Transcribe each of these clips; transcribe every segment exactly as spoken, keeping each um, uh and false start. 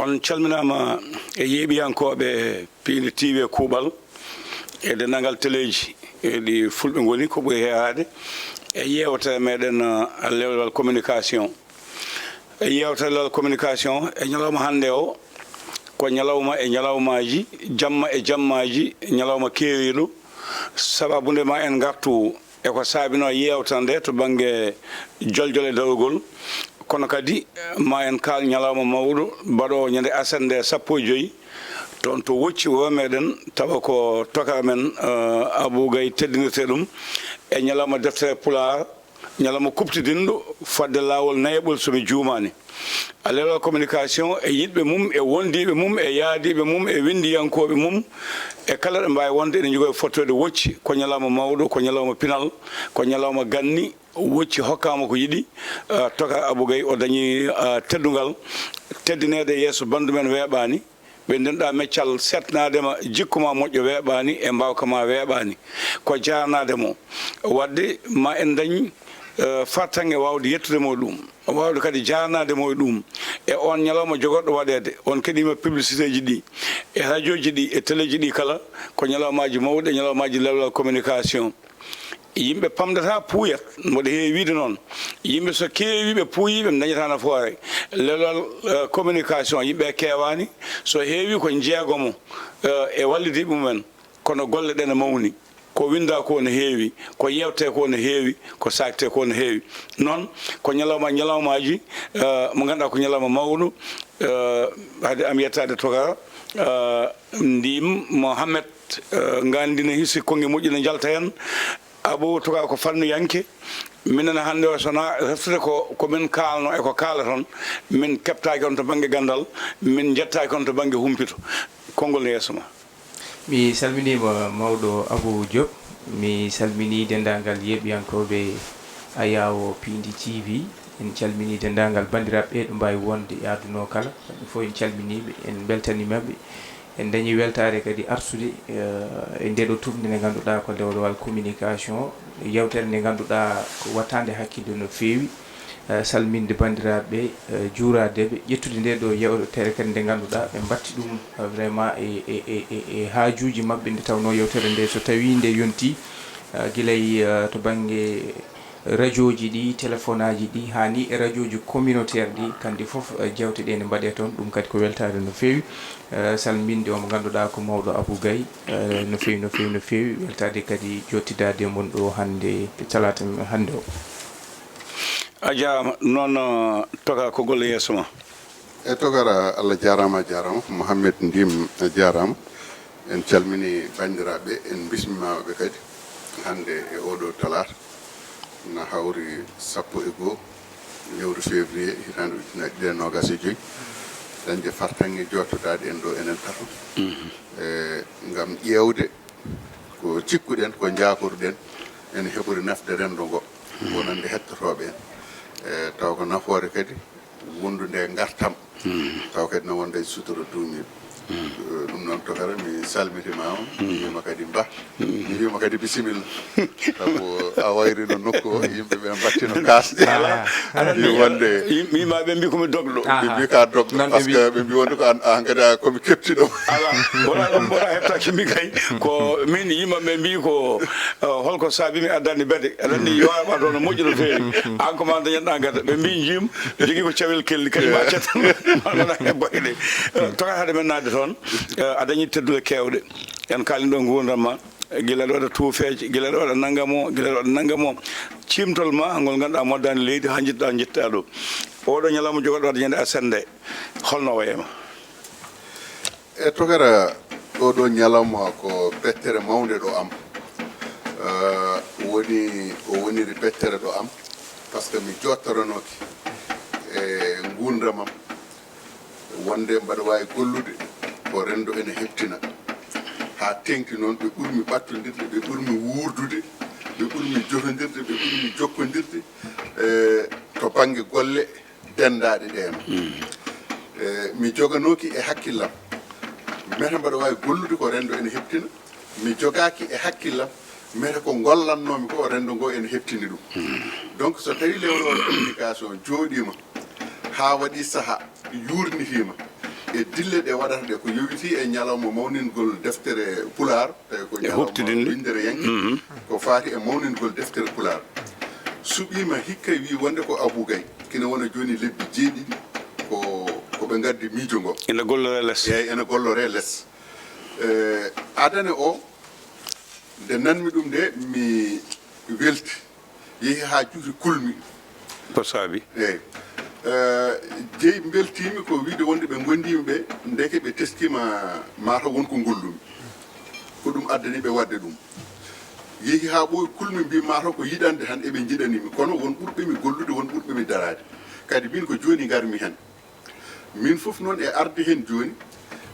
On calminaama e yeeɓiyankooɓe Piindi T V kuuɓal e denndaangal teleeji, e ɗi fulɓe ngoni ko ɓuri heewaade e yeewtere meɗen, uh, lewlewal communication. E yeewtere lewlewal communication e ñalawma hannde o, ko ñalawma e ñalawmaaji, jamma e jammaaji, ñalawma keeriiɗo. Sababu nde ma en ngartu e ko saabinoo yeewtere nde to bannge joljole darogol, kono kadi ma en kaal ñalawma mawɗo baɗoowo ñande aset nde sappo e joy, toon to Wocci wuro meɗen, tawa ko tokara men, eh, Abou Gaye teddinirte ɗum e ñalawma deftere Pulaar, ñalawma kuɓtidinɗo fodde laawol nayaɓol, so mi juumaani. Lewlewal communication e yiɗɓe mum, e wondiiɓe mum, e yaadiiɓe mum, e winndiyankooɓe mum, e kala ɗo mbaawi wonde, ene njogori fottoyde Wocci. Ko ñalawma mawɗo, ko ñalawma pinal, ko ñalawma ganni. Wocci hokkaama ko yiɗi, eh, tokara Abou Gaye o dañi, eh, teddungal, teddineede yeeso banndu men weeɓaani. Ɓe ndenɗa meccal seetnaade ma, jikku ma moƴƴo weeɓaani, e mbaawka ma weeɓaani. Ko jaarnaade mo. Waɗde ma en dañ, eh, fartaŋŋe waawde yettude mo ɗum, waawde kadi jaarnaade mo e ɗum. E on ñalawma jogorɗo waɗeede, on keɗiima publicité ji ɗi, e radio ji ɗi, e télé ji ɗi kala, ko ñalawmaaji mawɗi, e ñalawmaaji lewlewal communication. Yimɓe pamdata puuyat, mboɗo heewi wiide noon. Yimɓe so keewi ɓe puuyi, ɓe dañata nafoore. Lewlewal, eh, communication, yimɓe keewaani, so heewi ko jeegomo, eh, e wallidiiɓe mumen. Kono golle ɗe ne mawni. Ko winndaa ko ne heewi, ko yeewtee ko ne heewi, ko saaktee ko ne heewi. Noon, ko ñalawma ñalawmaaji, eh, mo ngannduɗaa ko ñalawma mawɗo, eh, hade am yettaade tokara, eh, Ndim Mohamed, eh, nganndi ne hisi konnge moƴƴi ne njalta heen. Abou Touka ko fannuyanke. Minen hannde o, so wonaa reftude ko, ko min kaalno e ko kaalaton, min keɓtaaki on to bannge ganndal, min njettaaki on to bannge humpito. Konngol ne yeeso ma. Mi salminiima mawɗo Abou Diop, mi salminii denndaangal yeeɓiyankooɓe Ayaawo Piindi T V, en calminii denndaangal banndiraaɓe ɓe ɗo mbaawi wonde e aduna o kala, kamɓe fof en calminii ɓe, en mbeltaniima ɓe. En dañii weltaare kadi artude, eh, e ndee ɗoo tufnde nde ngannduɗaa ko lewlewal communication, yeewtere nde ngannduɗaa ko wattaande hakkille no feewi, eh, salminde banndiraaɓe ɓe, eh, juuraade ɓe, ƴettude ndee ɗoo yeewtere kadi nde ngannduɗaa ɓe mbatti ɗum, eh, vraiment e, e, e, e, e haajuuji maɓɓe, nde tawnoo yeewtere nde so tawii nde yontii, eh, gila e, eh, to bannge radiooji ɗi, téléphone aji ɗi, haa ni e radiooji communautaire ɗi, kanɗi fof, eh, jeewte ɗe ne mbaɗee toon. Ɗum kadi ko weltaare no feewi, eh, salminde o mo ngannduɗaa ko mawɗo Abou Gaye, eh, no feewi, no feewi, no feewi, weltaade kadi joottidaade e mon ɗo hannde, talaata hannde o. A jaaraama. Noon, eh, Touka, ko golle yeeso ma. E Touka, Allah jaaraama, a jaaraama. Mohamed Ndim, a jaaraama. En calminii banndiraaɓe, en mbismiima ɓe kadi hannde e oo ɗoo talaata, na hawri sappo e goo lewru février, hitaande ujunnaji ɗiɗi e noogas e joy. Dañde fartaŋŋe jooɗtodaaɗe en ɗo enen tato. Mhm. E, ngam ƴeewde ko cikkuɗen, ko njaakorɗen, ene heɓori nafde renndo ngo, wonande hettotooɓe en. E, taw ko nafoore kadi wondude e ngartam. Hmm. Taw kadi no wonde e sutura duumiiɗo. Hmm. Eh, ɗum noon, Touka, mi salmitiima on, mi wiima kadi mbah, mi wiima kadi bisimilla. Sabu a wayrino nokku o, yimɓe ɓe mbattino kaasɗe. Alaa, alaa, mi wonde yim-, yimɓe ɓe mbi ko mi dogɗo. Ɓe mbi ka dogɗo, noon ɓe parce que ɓe mbi wonde ko an, an kadi a, ko mi keɓtiɗo. Alaa, wonaa ɗum, wonaa heɓtaaki mi kay. Ko min yimɓe ɓe mbi ko, eh, holko saabi mi addani bete. Aɗa anndi yo a ɓato no moƴƴi no feewi. An ko ma dañanɗa gata. Ɓe mbi jiim jogii ko cawel kelli, kadi ma cettan. Wonaa heɓɓa ɗe. Eh, Touka, hade men naatde toon, eh, a dañii teddule keewɗe. En kaalni ɗo nguurndam ma. Gila aɗa waɗa tuufeeje, gila aɗa waɗa nanngam o, gila aɗa waɗa nanngam o. Ciimtol ma ngol ngannduɗaa moddaani leydi haa njettuɗaa, njettuɗaa ɗo. Oo ɗoo ñalawma jogorɗo waɗde ñande aset nde, holno wayi e ma? E Touka, oo ɗoo ñalawma ko bettere mawnde ɗo am. Eh, woni, o woniri bettere ɗo am, parce que mi jooɗtoranooki e nguurndam am. Wonde mbaɗa waawi gollude ko renndo ene heɓtina. Haa teeŋti noon ɓe ɓurmi ɓattondirde, ɓe ɓurmi wuurdude, ɓe ɓurmi jotondirde, ɓe ɓurmi jokkondirde, e, to bannge golle denndaaɗe ɗeen. Mm. E, mi joganooki e hakkillam. Mete mbaɗa waawi gollude ko renndo ene heɓtina. Mi jogaaki e hakkillam. Mete ko ngollannoomi ko renndo ngo ene heɓtini ɗum. Mm. Donc, so tawii lewlewal communication jooɗiima haa waɗi saha, yuurnitiima, e dille ɗe waɗata ɗe, ko yowitii e ñalawma mawningol deftere Pulaar, tawi ko e ñalawma winndere yanke, ko faati e mawningol deftere Pulaar. Suɓiima hikka, wi wonde ko Abou Gaye, kina wona jooni lebbi jeeɗiɗi ko, ko ɓe ngaddi miijo ngo. Ina golloree les. Eeyi, ina golloree les. Eh, adane o, nde nanmi ɗum nde, mi welti. Yehi haa juuti kulmi. Ko saabi? Eeyi. Eh, jeyi mbeltiimi ko wiide wonde ɓe ngondiimi ɓe, ndeke ɓe teskiima mataw won ko ngollumi. Ko ɗum addani ɓe waɗde ɗum. Yehi haa ɓooyi kulmi, mbii mataw ko yiɗande tan eɓe njiɗani mi. Kono won ɓurɓe mi gollude, won ɓurɓe mi daraade. Kadi min ko jooni ngarmi heen. Min fof noon e arde heen jooni,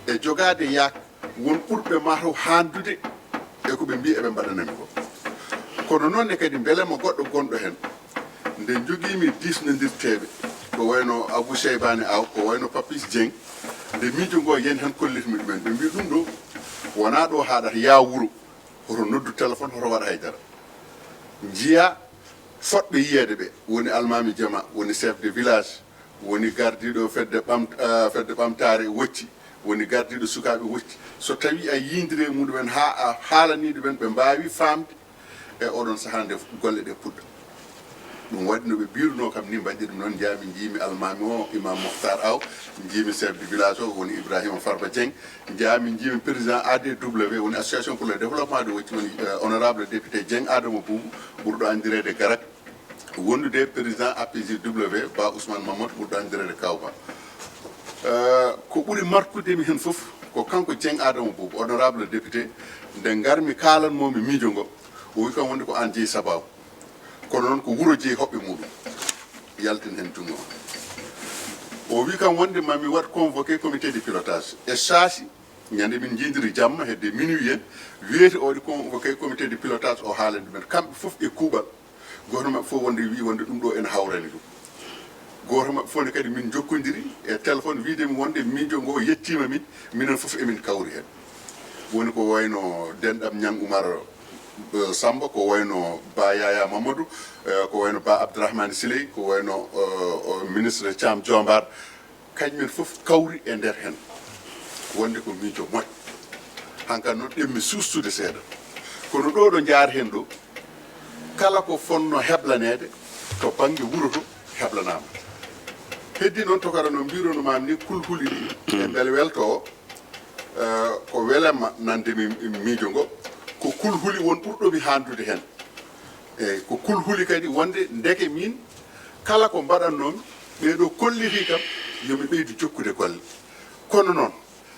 e jogaade yaak won ɓurɓe mataw haandude e ko ɓe mbii eɓe mbaɗanami ko. Kono noon ne kadi mbelema goɗɗo gonɗo heen, nde njogiimi diisnondirteeɓe, ko wayno Abou Cheybani Aw, ko wayno Papis Dieng, nde miijo ngo yani heen kollitmi ɗumen. Ɓe mbii ɗum ɗo wonaa ɗo haaɗata, yaa wuro, hoto noddu téléphone, hoto waɗ haydara. Njiyaa fotɓe yiyeede ɓe, woni almaami jama, woni chef de village, woni gardiiɗo fedde ɓam-, eh, fedde ɓamtaare wocci, woni gardiiɗo sukaaɓe wocci. So tawii a yiindiri e muɗumen haa a haalanii ɗumen, ɓe mbaawi faamde, e oɗon sahaa nde golle ɗe puɗɗa. Ɗum waɗi no ɓe mbiirunoo kam ni, mbaɗi ɗum noon. Njaami njiimi almaami o, Imam Mokhtar Aw, njiimi chef de village o, woni Ibrahima Farba Dieng, njaami njiimi président A D W, woni Association pour le Développement de Wocci, woni, eh, honorable député Dieng Adama Boubou, ɓurɗo anndireede Garak, wondude président A P J W, Ba Ousmane Mamadou, ɓurɗo anndireede Kawba. Eh, ko ɓuri markude mi heen fof, ko kanko Dieng Adama Boubou, honorable député, nde ngarmi kaalanmoo mi miijo ngo, o wi kam wonde ko aan jeyi sabaabu. Kono noon ko wuro jeyi hoɓɓe muɗum. Yaltin heen junngo ma. O wi kam wonde ma mi waɗ convoqué comité de pilotage. E saasi, ñande min njiidiri jamma hedde minuit en, weeti o waɗi convoqué comité de pilotage o haalani ɗumen. Kamɓe fof e kuuɓal. Gooto maɓɓe fof wonde wi wonde ɗum ɗo ene hawrani ɗum. Gooto maɓɓe fof ne kadi min njokkondiri e téléphone wiide mi wonde miijo ngo yettiima min, minen fof emin kawri heen. Woni ko wayno denɗam Ñang Umar, eh, Samba, ko wayno Ba Yaya Mamadou, eh, ko wayno Ba Abdourahmane Siley, ko wayno, eh, o ministre Thiam Diombar, kañumen fof kawri e nder heen, wonde ko miijo moƴƴo. Hankadi noon ɗemmi suustude seeɗa. Kono ɗo ɗo njaar heen ɗo, kala ko fonno heblaneede to bannge wuro to, heblanaama. Heddi noon tokara no mbiiruno maam ni, kulhuli ɗi e mbele welto o, eh, ko welema nande mi miijo ngo, ko kulhuli won ɓurɗo mi haandude heen. Eeyi, ko kulhuli kadi wonde ndeke min kala ko mbaɗannoomi, ɓee ɗo kollitii kam, yo mi ɓeydu jokkude golle. Kono noon,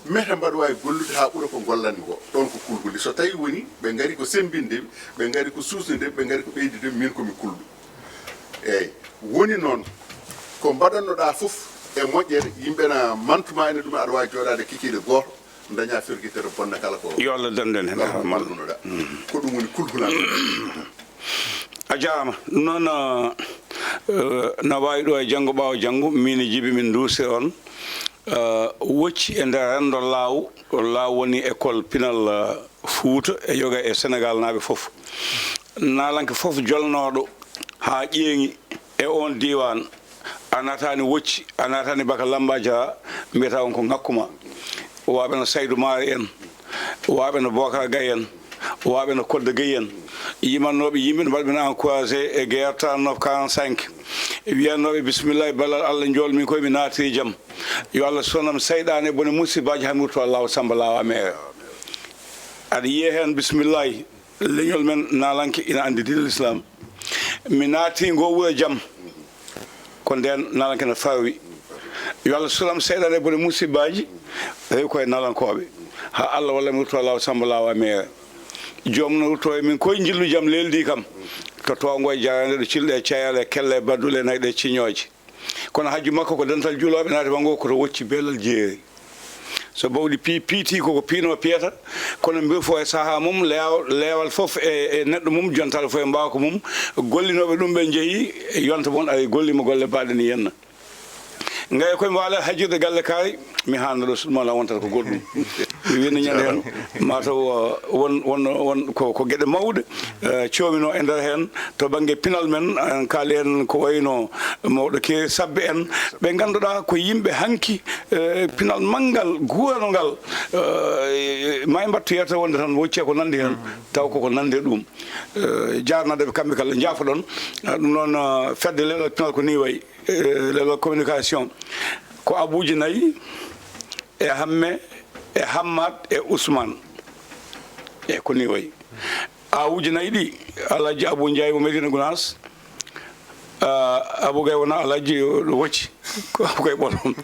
mete mbaɗa waawi gollude haa ɓura ko ngollanmi ko. Ɗoon ko kulhuli. So tawii woni, ɓe ngari ko semmbinde mi, ɓe ngari ko suusnude mi, ɓe ngari ko ɓeydude mi, min ko mi kulɗo. Eeyi, woni noon, ko mbaɗannoɗaa fof e moƴƴere, yimɓe na mantuma ene ɗum, aɗa waawi jooɗaade kikiiɗe gooto, daña fergitere bonna kala ko. Yo Allah dandu en heen, kala ko Rahman. Gollunoɗa. Mm. Ko ɗum woni kulhulal. A jaaraama. Ɗum noon, eh, eh, na waawi ɗo e janngo, ɓaawo janngo, min e Jibi min nduusira on. Eh, wocci e nder renndo laaw, ɗo laaw woni école pinal, eh, Fuuta e yoga e Senegaalnaaɓe fof. Naalanke fof jolnooɗo haa ƴeeŋi e oon diiwaan, a naataani Wocci, a naataani Baka Lamba Jara, mbiyata on ko ŋakku ma. Waaɓe no Saydu Maari en, waaɓe no Bookara Gay en, waaɓe no Kodde Gay en, yimannooɓe yimɓe no mbaɗmi no encouragé e guerre trente-neuf quarante-cinq, wiyannooɓe bisimillahi, ballal Allah, njool min koye mi naatiri jam. Yo Allah sonam seyɗaane bone musibaaji haa mi wurto Allahu Samba Laawa Meere. Aɗa yiya heen bisimillahi. Leñol men naalanke ina anndi diine l'islam. Mi naati ngo wuro jam. Ko ndeen naalanke no farwi. Yo Allah suram seyɗaane bone musibaaji, rewi koye naalankooɓe. Haa Allah walla mi rutto Laawa Samba Laawa Meere. Joom no rutto e min koye njillu jam leldi kam. To toongo e jaraande ɗo cilɗe e ceyale e kelle e badduɗe e nayi ɗe ciñooje. Kono hajju makko ko dental julooɓe naati wango ko to Wocci Belal Jeeri. So bawɗi pi-, piiti koko piinoo piyata, kono mbir fof e sahaa mum, leew-, leewal fof e, e neɗɗo mum, jontal fof e mbaawka mum. Gollinooɓe ɗum ɓe njehi, yonta mon ari gollima golle baɗɗe ni yenna. Ngaye koye mi waala hajjirde galle kaari, mi haanna ɗo suɗuma la wontata ko goɗɗum. Wino ñande heen, mataw, uh, won, won, won ko, ko geɗe mawɗe, uh, coominoo e nder heen to bannge pinal men, en kaali heen ko wayno mawɗo Keeri Sabbe en, ɓe ngannduɗaa ko yimɓe hanki, uh, pinal manngal, guurangal, uh, ma en mbattu yeewtere wonde tan, woccee ko nanndi heen, taw koko nanndi e ɗum. Uh, jaarnaade ɓe kamɓe kala, njaafoɗon. Uh, ɗum noon, uh, fedde leɗɗal pinal ko nii wayi, uh, leɗɗal communication. Ko abuuji nayi e Hamme, e Hammat, e Usman. E ko nii wayi. Aawuuji nayi ɗi, Alhaji Abuu Njaay mo Medina Gunaas, ah, Abuu Gay wona Alhaji, o wocci, ko Abuu Gay ɓolo.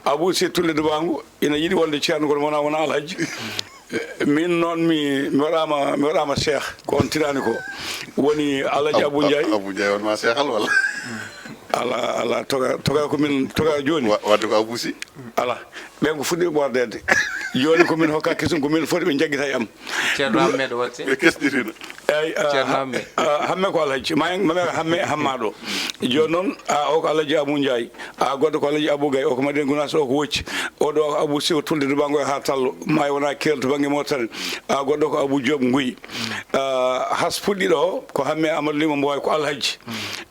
Abuu Si Tulde Dubaangu, ina yiɗi wonde ceerno, kono wona, wona Alhaji. Min noon mi, mi waɗaama, mi waɗaama Cheikh, ko on tinaani ko. Woni Alhaji Abuu Njaay. Abuu Njaay won ma Cheikh al walla? Ala, ala, toga, toga ko min, toga jooni. Wa-, wadde ko Abuu Si? Ala, ɓen ko fuɗɗi ɓordeede. Jooni ko min hokka kesum, ko min foti, ɓe njaggita e am. Ceerno Ahmed watte. Ɓe kesɗitina. Eyi, ah, Ceerno Hamme. Ah, Hamme ko Alhaji. Ma en, ma en Hamme, Hammaɗo. Jooni noon, ah, o ko Alhaji Abuu Njaay. Ah, goɗɗo ko Alhaji Abuu Gay, o ko Madina Gunaas, o ko wocci. O ɗo ko Abuu Si Tulde Dubaangu e haa Tallo. Ma wona keerol to bannge Mauritanie. Ah, goɗɗo ko Abuu Joob Nguy. Ah, has puɗɗiɗo o, ko Hamme Amadou Lima Mboy, ko Alhaji.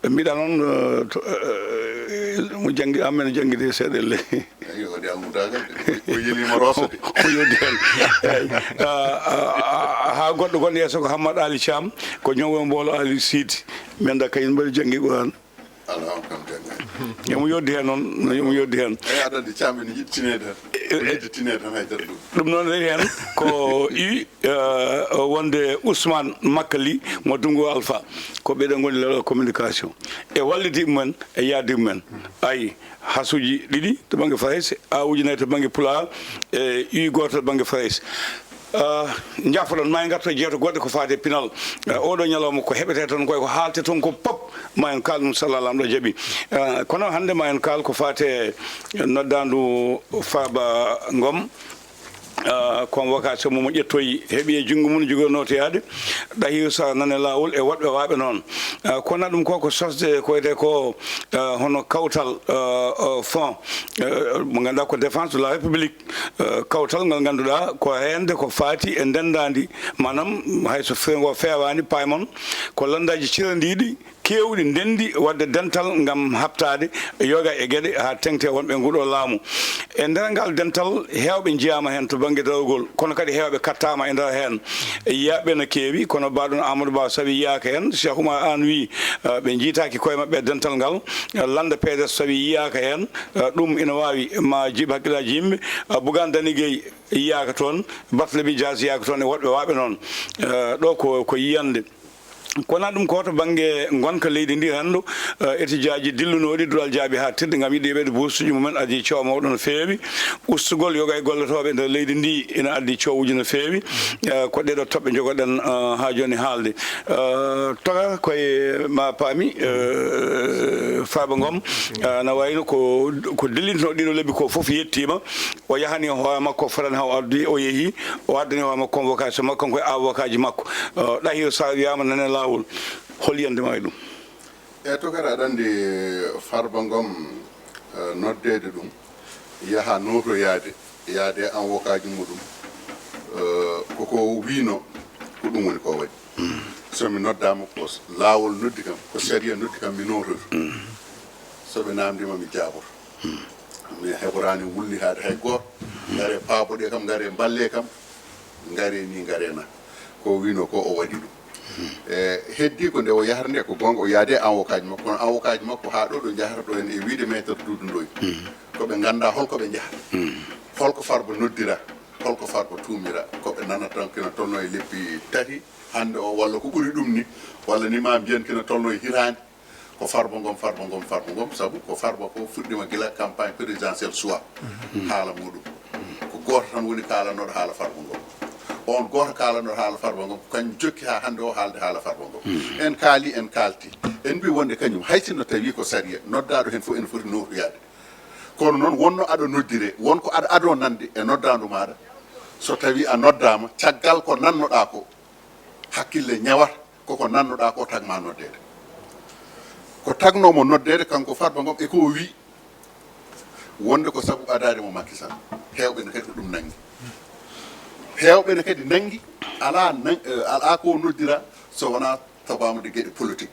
Mbiɗa noon, eh, to, eh, mo janngi, Hamme no janngi de seeɗa le. Eyi, waɗi almudaagal de. O yeliima rooso de. O yoddi heen. Eyi. Ah, ah, ah, haa goɗɗo gonɗo yeeso ko Hammad Ali Thiam, ko ñoowo mboolo Ali Siidi. Mi annda kañum mbaɗi janngi Quraan. Alaa, on kam janngaani. Yo mo yoddi heen noon, yo mo yoddi heen. Eyi, aɗa anndi Thiam ene yiɗi tineede tan. Ko yiɗde tineede tan haydara ɗum. Ɗum noon rewi heen ko i, eh, wonde Ousmane Makka Ly mo Dungu Alpha. Ko ɓeɗo ngoni leɗɗal communication. E wallidi mumen, e yaadi mumen. Ayi, hasuuji ɗiɗi to bannge Farayse, aawuuji nayi to bannge Pulaar, e ui gooto to bannge Farayse. Ah, njaafoɗon, ma en ngarto jeewte goɗɗe ko faati e pinal. Ah, oɗo ñalawma ko heɓete toon koy, ko haalte toon ko pop, ma en kaal ɗum, salla Laamɗo jaɓi. Ah, kono hannde ma en kaal ko faati e noddaandu Farba Ngom. Ah, convocation mo mo ƴettoyi, heɓi e junngo mum, jogori nootoyaade. Ɗahiru Sara nane laawol e woɗɓe waaɓe noon. Ah, kona ɗum ko, ko sosde ko wiyetee ko, ah, hono kawtal, ah, ah, fond, ah, mo ngannduɗaa ko défense de la République. Eh, kawtal ngal ngannduɗaa ko heewnde ko faati e ndenndaandi, maanaam hay so fe-, ngo feewaani, paamon ko lanndaaji cirandiiɗi keewɗi ndenndi waɗde dental ngam haɓtaade yoga e geɗe haa teŋti e wonɓe e nguɗo laamu. E nder ngal dental, heewɓe njiyaama heen to bannge darogol, kono kadi heewɓe kattaama e nder heen. Yiyaaɓe no keewi, kono baaɗon Amadou Ba sawi yiyaaka heen, Cheikh Oumar Anne wii, eh, ɓe njiytaaki koye maɓɓe e dental ngal, eh, lannda P D S sawi yiyaaka heen. Eh, ɗum ina waawi ma jiiɓ hakkillaaji yimɓe. Eh, Bougane Dany Gueye yiyaaka toon, Barthélémy Dias yiyaaka toon e woɗɓe waaɓe noon. Eh, ɗo ko, ko yiyannde. Kono ɗum ko to bannge ngonka leydi ndi renndo, eh, etijaaji dillunooɗi duɗal jaabi haaɗtirde ngam yiɗde yoɓeede buusuuji mumen adii coow mawɗo no feewi. Ustugol yoga e gollotooɓe nder leydi ndi ina addi coowuji no feewi. Eh, ko ɗeɗo toɓɓe njogoɗen, eh, haa jooni haalde. Eh, toga koye ma paami, eh, Farba Ngom, eh, na wayno ko, ko dillintinoo ɗiɗo lebbi ko fof yettiima. O yahani hoore makko, fotani haa o addi, o yehi, o addani hoore makko convocation makko, kanko e avocat ji makko. Eh, Ɗahiru Sara wiyaama nane laawol. Hol yiyannde ma e ɗum? E to kadi aɗa anndi Farba Ngom, eh, noddeede ɗum, yaha nootoyaade, yaade e avocat ji muɗum, eh, koko wiino, ko ɗum woni ko waɗi. So mi noddaama ko s-, laawol noddi kam, ko sariya noddi kam, mi noototo. So ɓe naamndiima, mi jaaboto. Mi heɓoraani wulli haade hay gooto. Ngare paaboɗe kam, ngare mballe kam. Ngare ni, ngare na. Ko wino ko o waɗi ɗum. E heddi ko nde o yahata nde, ko goonga o yaade e avocat ji makko. Kono avocat ji makko haa ɗo, ɗo njahata ɗo en e wiide Maître Doudou Ndoye. Ko ɓe ngannda hol ko ɓe njahata. Hol ko Farba noddira, hol ko Farba tuumira. Ko ɓe nanata tan kina tolno e lebbi tati hannde o, walla ko ɓuri ɗum ni, walla ni ma mbiyen kina tolno e hitaande. Ko Farba Ngom, Farba Ngom, Farba Ngom, sabu ko Farba ko fuɗɗima gila campagne présidentielle suwa. Haala muɗum. Ko gooto tan woni kaalanooɗo haala Farba Ngom. On gooto kaalanooɗo haala Farba Ngom, ko kañum jokki haa hannde o haalde haala Farba Ngom. En kaali, en kaalti. En mbi wonde kañum, hay sinno tawi ko sariya, noddaaɗo heen fof ene foti nootoyaade. Kono noon wonno aɗa noddire, won ko aɗa adoo nande e noddaandu maaɗa. So tawi a noddaama, caggal ko nannoɗaa ko, hakkille ñawata. Koko nannoɗaa ko tagma noddeede. Ko tagnoomo noddeede kanko Farba Ngom e ko o wii wonde ko sabu ɓadaade mo Macky Sall. Heewɓe ne kadi ko ɗum nanngi. Heewɓe ne kadi nanngi, alaa nan-, eh, alaa ko noddira so wonaa sababude geɗe politique.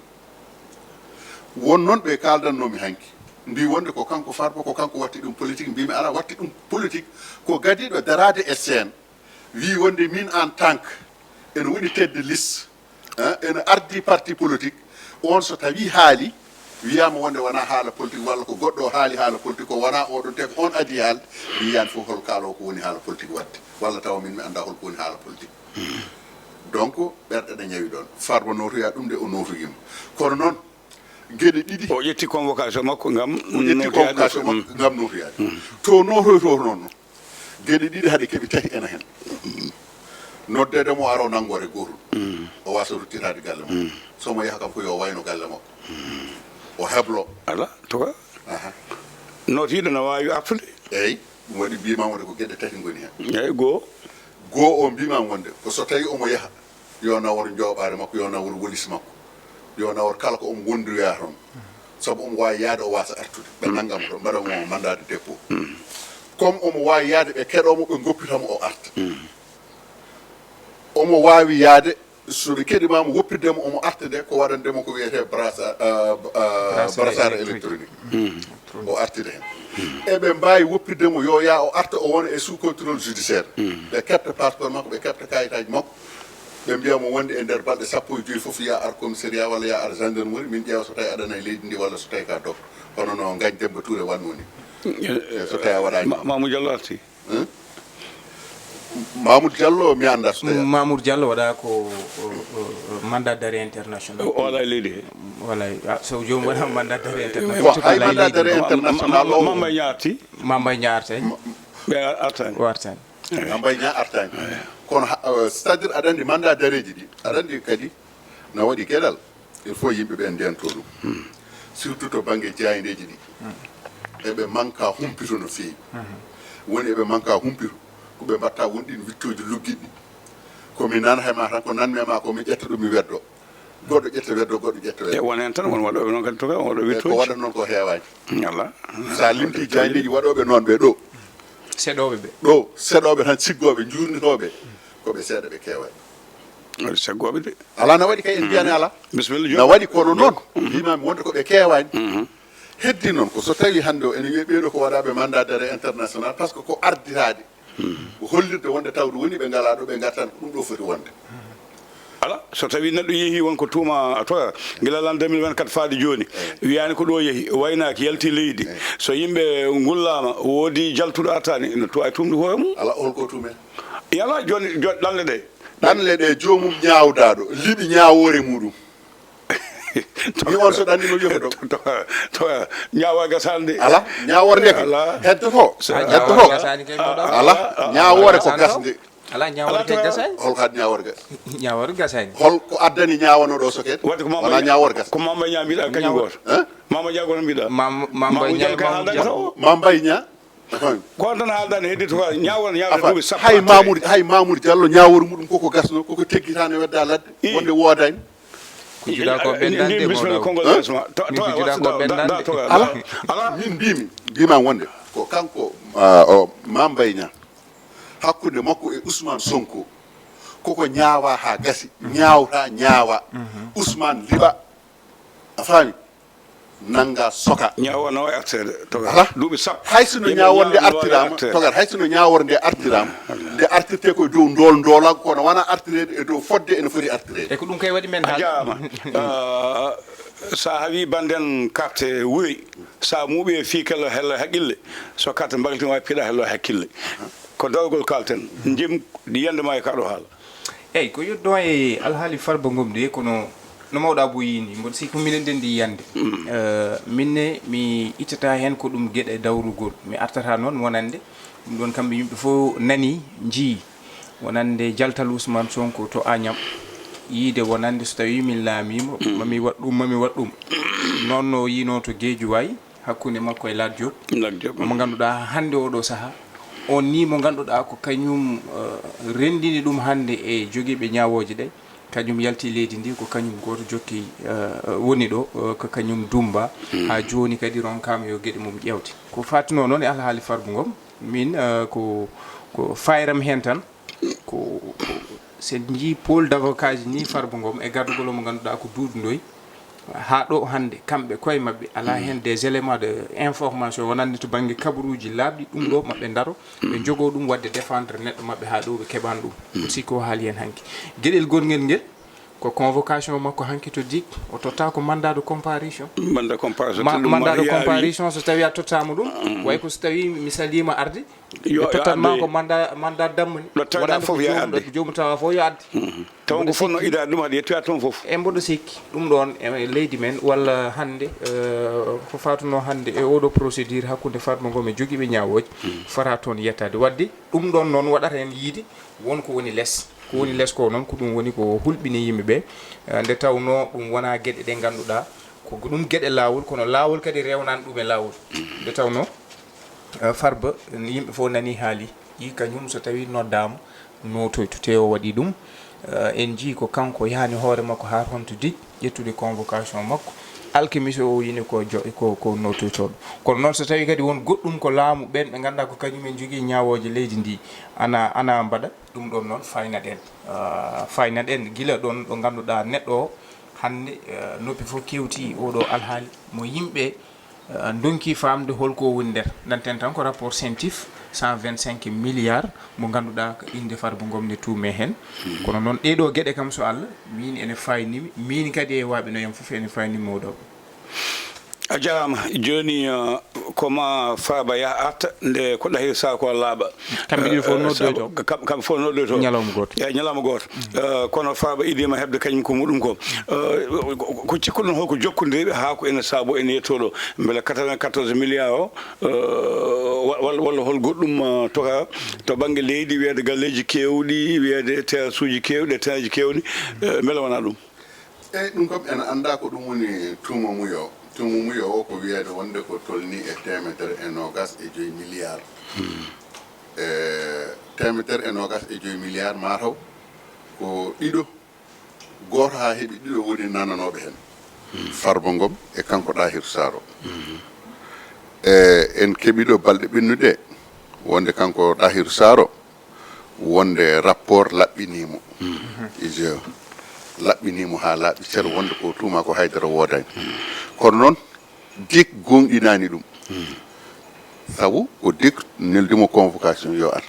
Won noon ɓe kaaldannomi hanki, mbi wonde ko kanko Farba, ko kanko watti ɗum politique. Mbimi alaa, watti ɗum politique ko gadiiɗo daraade e scène, wi wonde min en tant que ene woni tête de liste, hein, ene ardi parti politique, on so tawi haali, wiyama wonde wona haala politique, walla ko goɗɗo o haali haala politique, ko wona oɗon te ko on adi haalde, mi yiyani fof hol kaalo ko woni haala politique wadde, walla tawa min mi anda hol ko woni haala politique. Donc ɓerɗe ɗe ñawi ɗon, Farba notoya ɗum de, o notoyima. Kono noon, geɗe ɗiɗi. O ƴetti convocation makko ngam o ƴetti convocation makko ngam notoyaade. To notoyto noon, geɗe ɗiɗi haɗe keɓi tati ena heen. Noddeede mo, aro nanngore gootol. O waasa ruttitaade galle makko. So mo yaha kam ko yo wayno galle makko. O heblo. Ala, toka. Aha. Nootiiɗo na waawi artude. Eey, ɗum waɗi mbiymaa wonde ko geɗe tati ngoni heen. Eey, goo. Goo o mbiymaa wonde ko so tawi omo yaha, yo nawor njooɓaare makko, yo nawor wolis makko, yo nawor kala ko omo wondiroya toon. Sabu omo waawi yahde, o waasa artude. Ɓe nannga mo toon, mbaɗa mo mandat de dépôt. Comme omo waawi yahde, ɓe keɗoo mo, ɓe ngoppita mo, o arta. Omo waawi yahde, so ɓe keɗiima mo, woppirde mo, omo arta de, ko waɗande mo ko wiyetee brassard, euh, euh, brassard électronique. O artira heen. Eɓe mbaawi woppirde mo, yo yaa o arta, o wona e sous contrôle judiciaire. Ɓe keɓta passeport makko, ɓe keɓta kayitaaji makko. Ɓe mbiya mo wonde e nder balɗe sappo e joy fof, yaa ar commissariat walla yaa ar gendarmerie, min ƴeewa so tawi aɗana e leydi ndi walla so tawi ka dog. Hono no Ngagne Demba Touré wannoo ni. E, so tawi a waɗaani. Ma-, Mamoudou Diallo arti. Hein? Mamoudou Diallo, mi anndaa so tawi. Mamoudou Diallo waɗa ko, o, o, o, mandat d'arrêt international. O alaa e leydi he. Wala, ah, so joomum waɗa mandat d'arrêt international. Bon, hay mandat d'arrêt international o. Ma-, Ma-, Mame Mbaye Niang arti. Mame Mbaye Niang arti. Ma-, ɓe artaani. O artaani. Mame Mbaye Niang artaani. Kono ha, euh, c'est-à-dire aɗa anndi mandat d'arrêt ji ɗi, aɗa anndi kadi na waɗi geɗal. Il faut yimɓe ɓe ndento ɗum. Surtout to bannge jaayndeeji ɗi. Eɓe manka humpito no feewi. Woni eɓe manka humpito, ko ɓe mbatta won ɗin wittooji luggiɗi. Ko mi nana he ma tan, ko nanmi e ma ko mi ƴetta ɗum mi weddo. Goɗɗo ƴetta weddo, goɗɗo ƴetta weddo. E won heen tan, won waɗooɓe noon kadi toka, won waɗooɓe. E ko waɗata noon ko heewani. Ala. Sa limti jaayndeeji waɗooɓe noon ɓe ɗo. Seɗooɓe ɓe. Ɗo, seɗooɓe tan ciggooɓe, njuurnitooɓe. Ko ɓe seeɗa, ɓe keewani. Waɗi seggooɓe de. Alaa, na waɗi kay, en mbiyani alaa. Bisimilla, na waɗi, kono noon, mbimami wonde ko ɓe keewani. Heddi noon ko so tawi hannde o ene wiya ɓeeɗo ko waɗaaɓe mandat d'arrêt international, par ce que ko arditaade. Ko hollirde wonde tawde woni ɓe ngalaa ɗo, ɓe ngartan ko ɗum ɗo foti wonde. Ala, so tawi neɗɗo yehi won ko tuuma, a toya, gila lan deux mille vingt-quatre faade jooni, wiyani ko ɗo yehi, waynaaki, yalti leydi. So yimɓe ngullaama, woodi jaltuɗo artaani, no tuwa e tumde hoore mum. Ala, holko tuume? Yala, jooni, jooni, ɗanle ɗe. Ɗanle ɗe, joomum ñaawdaaɗo, liɓi ñaawoore muɗum. Mi on so ɗanni no wiya ko ɗo. To, to, ñaawa gasaani de. Ala, ñaawoore nde kay. Ala. Heddoto. Heddoto. Gasaani kay mo ɗo. Ala, ñaawoore ko gasnde. Ala, ñaawoore kay gasaani. Hol ko addi ñaawoore gas-? Ñaawoore gasaani. Hol ko addani ñaawano ɗo soket? Waɗde ko Mamba. Wona ñaawoore gas. Ko Mamba ñaamiɗa kañum gooto. Hein? Mamba Diago no mbiɗa. Mam-, Mamba Mamoudou Diallo kay haaldani taw. Mamba Niang. Afan. Ko on tan haaldani heddi to ñaawal, ñaawal. Afan. Duuɓi sappo. Hay Mamoudou, hay Mamoudou Diallo ñaawol muɗum koko gasno, koko teggitano wedda ladde. Wonde woodani. Ko juɗa ko ɓendande. Bisimilla, konngol gasma. To, min to, ko juɗa ko ɓendande. Ala, ala. Min mbimi, mbima wonde ko kanko, ah, o Mame Mbaye Niang, hakkunde makko e Ousmane Sonko, koko ñaawa ha gasi, ñaawta ñaawa. Ousmane liɓa. A faami? Nannga soka. Ñaawo ana waawi arteede, togar. Ala. Duuɓi sappo. Hay sino ñaawo nde artiraama, togar, hay sino ñaawo nde artiraama, nde artirte ko e dow ndool ndoolaagu, kono wona artireede e dow fodde ene foti artireede. E ko ɗum kay waɗi men. A jaaraama. Ah, sa hawi banden carte wuri, sa muuɓi e fii kelo hello haqqille, so carte mbagliti ma piɗa hello haqqille. Ko dawgol kalten, jim yande ma e kaɗo haala. Eyi, ko yotto e alhaali Farba Ngom de, kono no mawɗa bo yini, mboɗo sikki ko minen ndenndi yiyande. Eh, min ne, mi ittata heen ko ɗum geɗe dawrugol. Mi artata noon wonande, ɗum ɗoon kamɓe yimɓe fof nani, njii. Wonande jaltal Ousmane Sonko to Agnam. Yiide wonande so tawi min laamiima, mami waɗ ɗum, mami waɗ ɗum. Noon no yiino to Guédiawaye. Hakkunde makko e Lat Diop. Lat Diop. Mo ngannduɗaa hannde oɗo sahaa, on ni mo ngannduɗaa ko kañum, eh, renndini ɗum hannde e jogiiɓe ñaawooje ɗe, kañum yalti leydi ndi, ko kañum gooto jokki, eh, woni ɗo, eh, ko kañum dumba. Haa jooni kadi ronkaama yo geɗe mum ƴeewte. Ko faatnoo noon e alhaali Farba Ngom, min, eh, ko, ko fayram heen tan. ko, ko, so en njii pôle d'avocat ji ni Farba Ngom e gardugol mo ngannduɗaa ko Doudou Ndoye, haa ɗo hannde, kamɓe koye maɓɓe, alaa heen des éléments de information, wonande to bannge kabaruuji laaɓɗi, ɗum ɗo maɓɓe ndaro, ɓe njogoo ɗum waɗde défendre neɗɗo maɓɓe haa ɗo ɓe keɓan ɗum. Ko sikki o haali heen hanki. Geɗel gongel ngel, ko convocation makko hanki to DIC, o totta ko mandat de comparution. Mandat de comparution, Ma-, tun ɗum mandat de yaawi. Comparution, so tawi a tottaama ɗum, way ko so tawi mi saliima arde, Yo, ɓe yo tottat ma addoye. Ko mandat, mandat dammani. Ɗo tawɗaa Wonande fof ko yo joom-, adde. Ɗo joomum tawa fof yo adde. Mhm. Taw Mboɗo ko fonno sikki. Idaade ɗum, haɗa yettoya toon fof. E mboɗo sikki, ɗum ɗoon, e leydi men, walla hannde, eh, ko fatunoo hannde e oɗo procédure hakkunde Farba Ngom e jogiiɓe ñaawooje, fota toon yettaade. Waɗde ɗum ɗoon noon waɗata heen yiide won ko woni les. Ko woni les ko noon, ko ɗum woni ko hulɓini yimɓe ɓe. Eh, nde tawnoo ɗum wonaa geɗe ɗe ngannduɗaa, ko ɗum geɗe laawol, kono laawol kadi rewnaan ɗum e laawol. Nde tawnoo, eh, Farba, yimɓe fof nanii haali, yi kañum so tawii noddaama, nootoytu, te o waɗi ɗum. Eh, en njii ko kanko yahani hoore makko haa toon to DIC, ƴettude convocation makko. Alkamiisa o yini ko jo-, ko, ko nootoytooɗo. Kono noon so tawii kadi won goɗɗum ko laamu ɓeen ɓe ngannduɗaa ko kañum en njogii ñaawooje leydi ndi, ana, ana mbaɗa, ɗum ɗoon noon faynaɗen. Eh, faynaɗen gila ɗoon ɗo ngannduɗaa neɗɗo o hannde, eh, noppi fof kewti oɗo alhaali mo yimɓe, eh, ndonki faamde holko woni nder. Ndanten tan ko rapport CENTIF, cent vingt-cinq milliards mo ngannduɗaa ko innde Farba Ngom ne tuume heen. Kono noon ɗee ɗoo geɗe kam so Allah, miin ene faynimi, miin kadi e waaɓe no yam fof ene faynimi mawɗo. A jaaraama. Jooni, eh, ko ma Farba yah arta, nde ko Ɗahiru Sar ko laaɓa. Kamɓe ɗiɗo fof Eh, noddoyto. Sabo, kam-, kamɓe fof noddoyto. Ñalawma gooto. E ñalawma gooto. Eh, kono Farba idiima heɓde kañum ko muɗum ko. Eh, ko, ko cikkuɗon holko jokkondiri haa ko ene saabo ene yetto ɗo? Mbele quatre-vingt-quatorze milliards o, eh, wa-, walla, walla hol goɗɗum, eh, toka to bannge leydi, wiyeede galleeji keewɗi, wiyeede terrasuuji keewɗi, terrainji keewɗi, eh, mbele wonaa ɗum? Eyi, ɗum kam en anndaa ko ɗum woni tuuma muyo. Tuuma muyo o ko wiyeede wonde ko tolnii e teemedere e noogas e joy milliards. E teemedere e noogas e joy milliards, mataw ko ɗiɗo, gooto haa heɓi ɗiɗo woni nananooɓe heen. Farba Ngom e kanko Ɗahiru Sar o. E en keɓii ɗo balɗe ɓennuɗe wonde kanko Ɗahiru Sar o wonde rapport laɓɓinii mo. I G E laɓɓinii mo haa laaɓi cer wonde ko tuuma ko haydara woodaani. Kono noon, DIC gooŋɗinaani ɗum. Sabu ko DIC neldi mo convocation yo ar.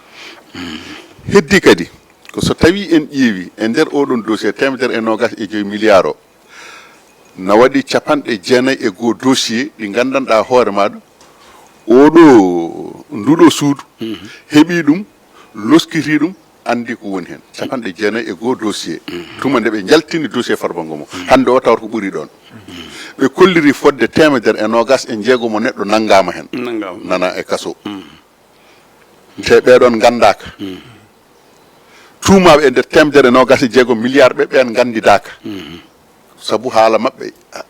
Heddi kadi, ko so tawii en ƴeewi e nder oɗon dossier teemedere e noogas e joy milliards o, na waɗi capanɗe jeenayi e goo dossier ɗi nganndanɗaa hoore maaɗa, oɗo, nduɗo suudu heɓi ɗum, loskiti ɗum, anndi ko woni heen. Capanɗe jeenayi e goo dossier. Tuma nde ɓe njaltini dossier Farba Ngom o. Hannde o tawata ko ɓuri ɗoon. Ɓe kolliri fodde teemedere e noogas e jeego mo neɗɗo nanngaama heen. Nanngaama. Nana e kaso. Te ɓee ɗoon nganndaaka. Tuumaaɓe e nder teemedere e noogas e jeego milliards ɓe, ɓeen nganndidaaka. Sabu haala maɓɓe, a,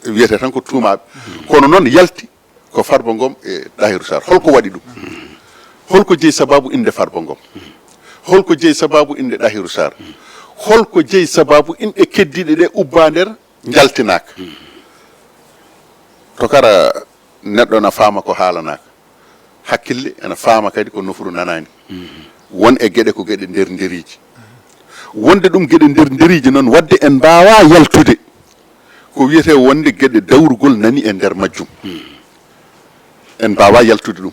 wiyete tan ko tuumaaɓe. Kono noon yalti ko Farba Ngom e Ɗahiru Sar. Holko waɗi ɗum? Holko jeyi sababu innde Farba Ngom? Holko jeyi sababu innde Ɗahiru Sar? Holko jeyi sababu inɗe keddiiɗe ɗe ubbaa nder njaltinaaka? To kara neɗɗo na faama ko haalanaaka. Hakkille ena faama kadi ko nofru nanaani. Won e geɗe ko geɗe nder nderiiji. Wonde ɗum geɗe nder nderiiji noon, waɗde en mbaawaa yaltude ko wiyetee wonde geɗe dawrugol nani e nder majjum. En mbaawaa yaltude ɗum.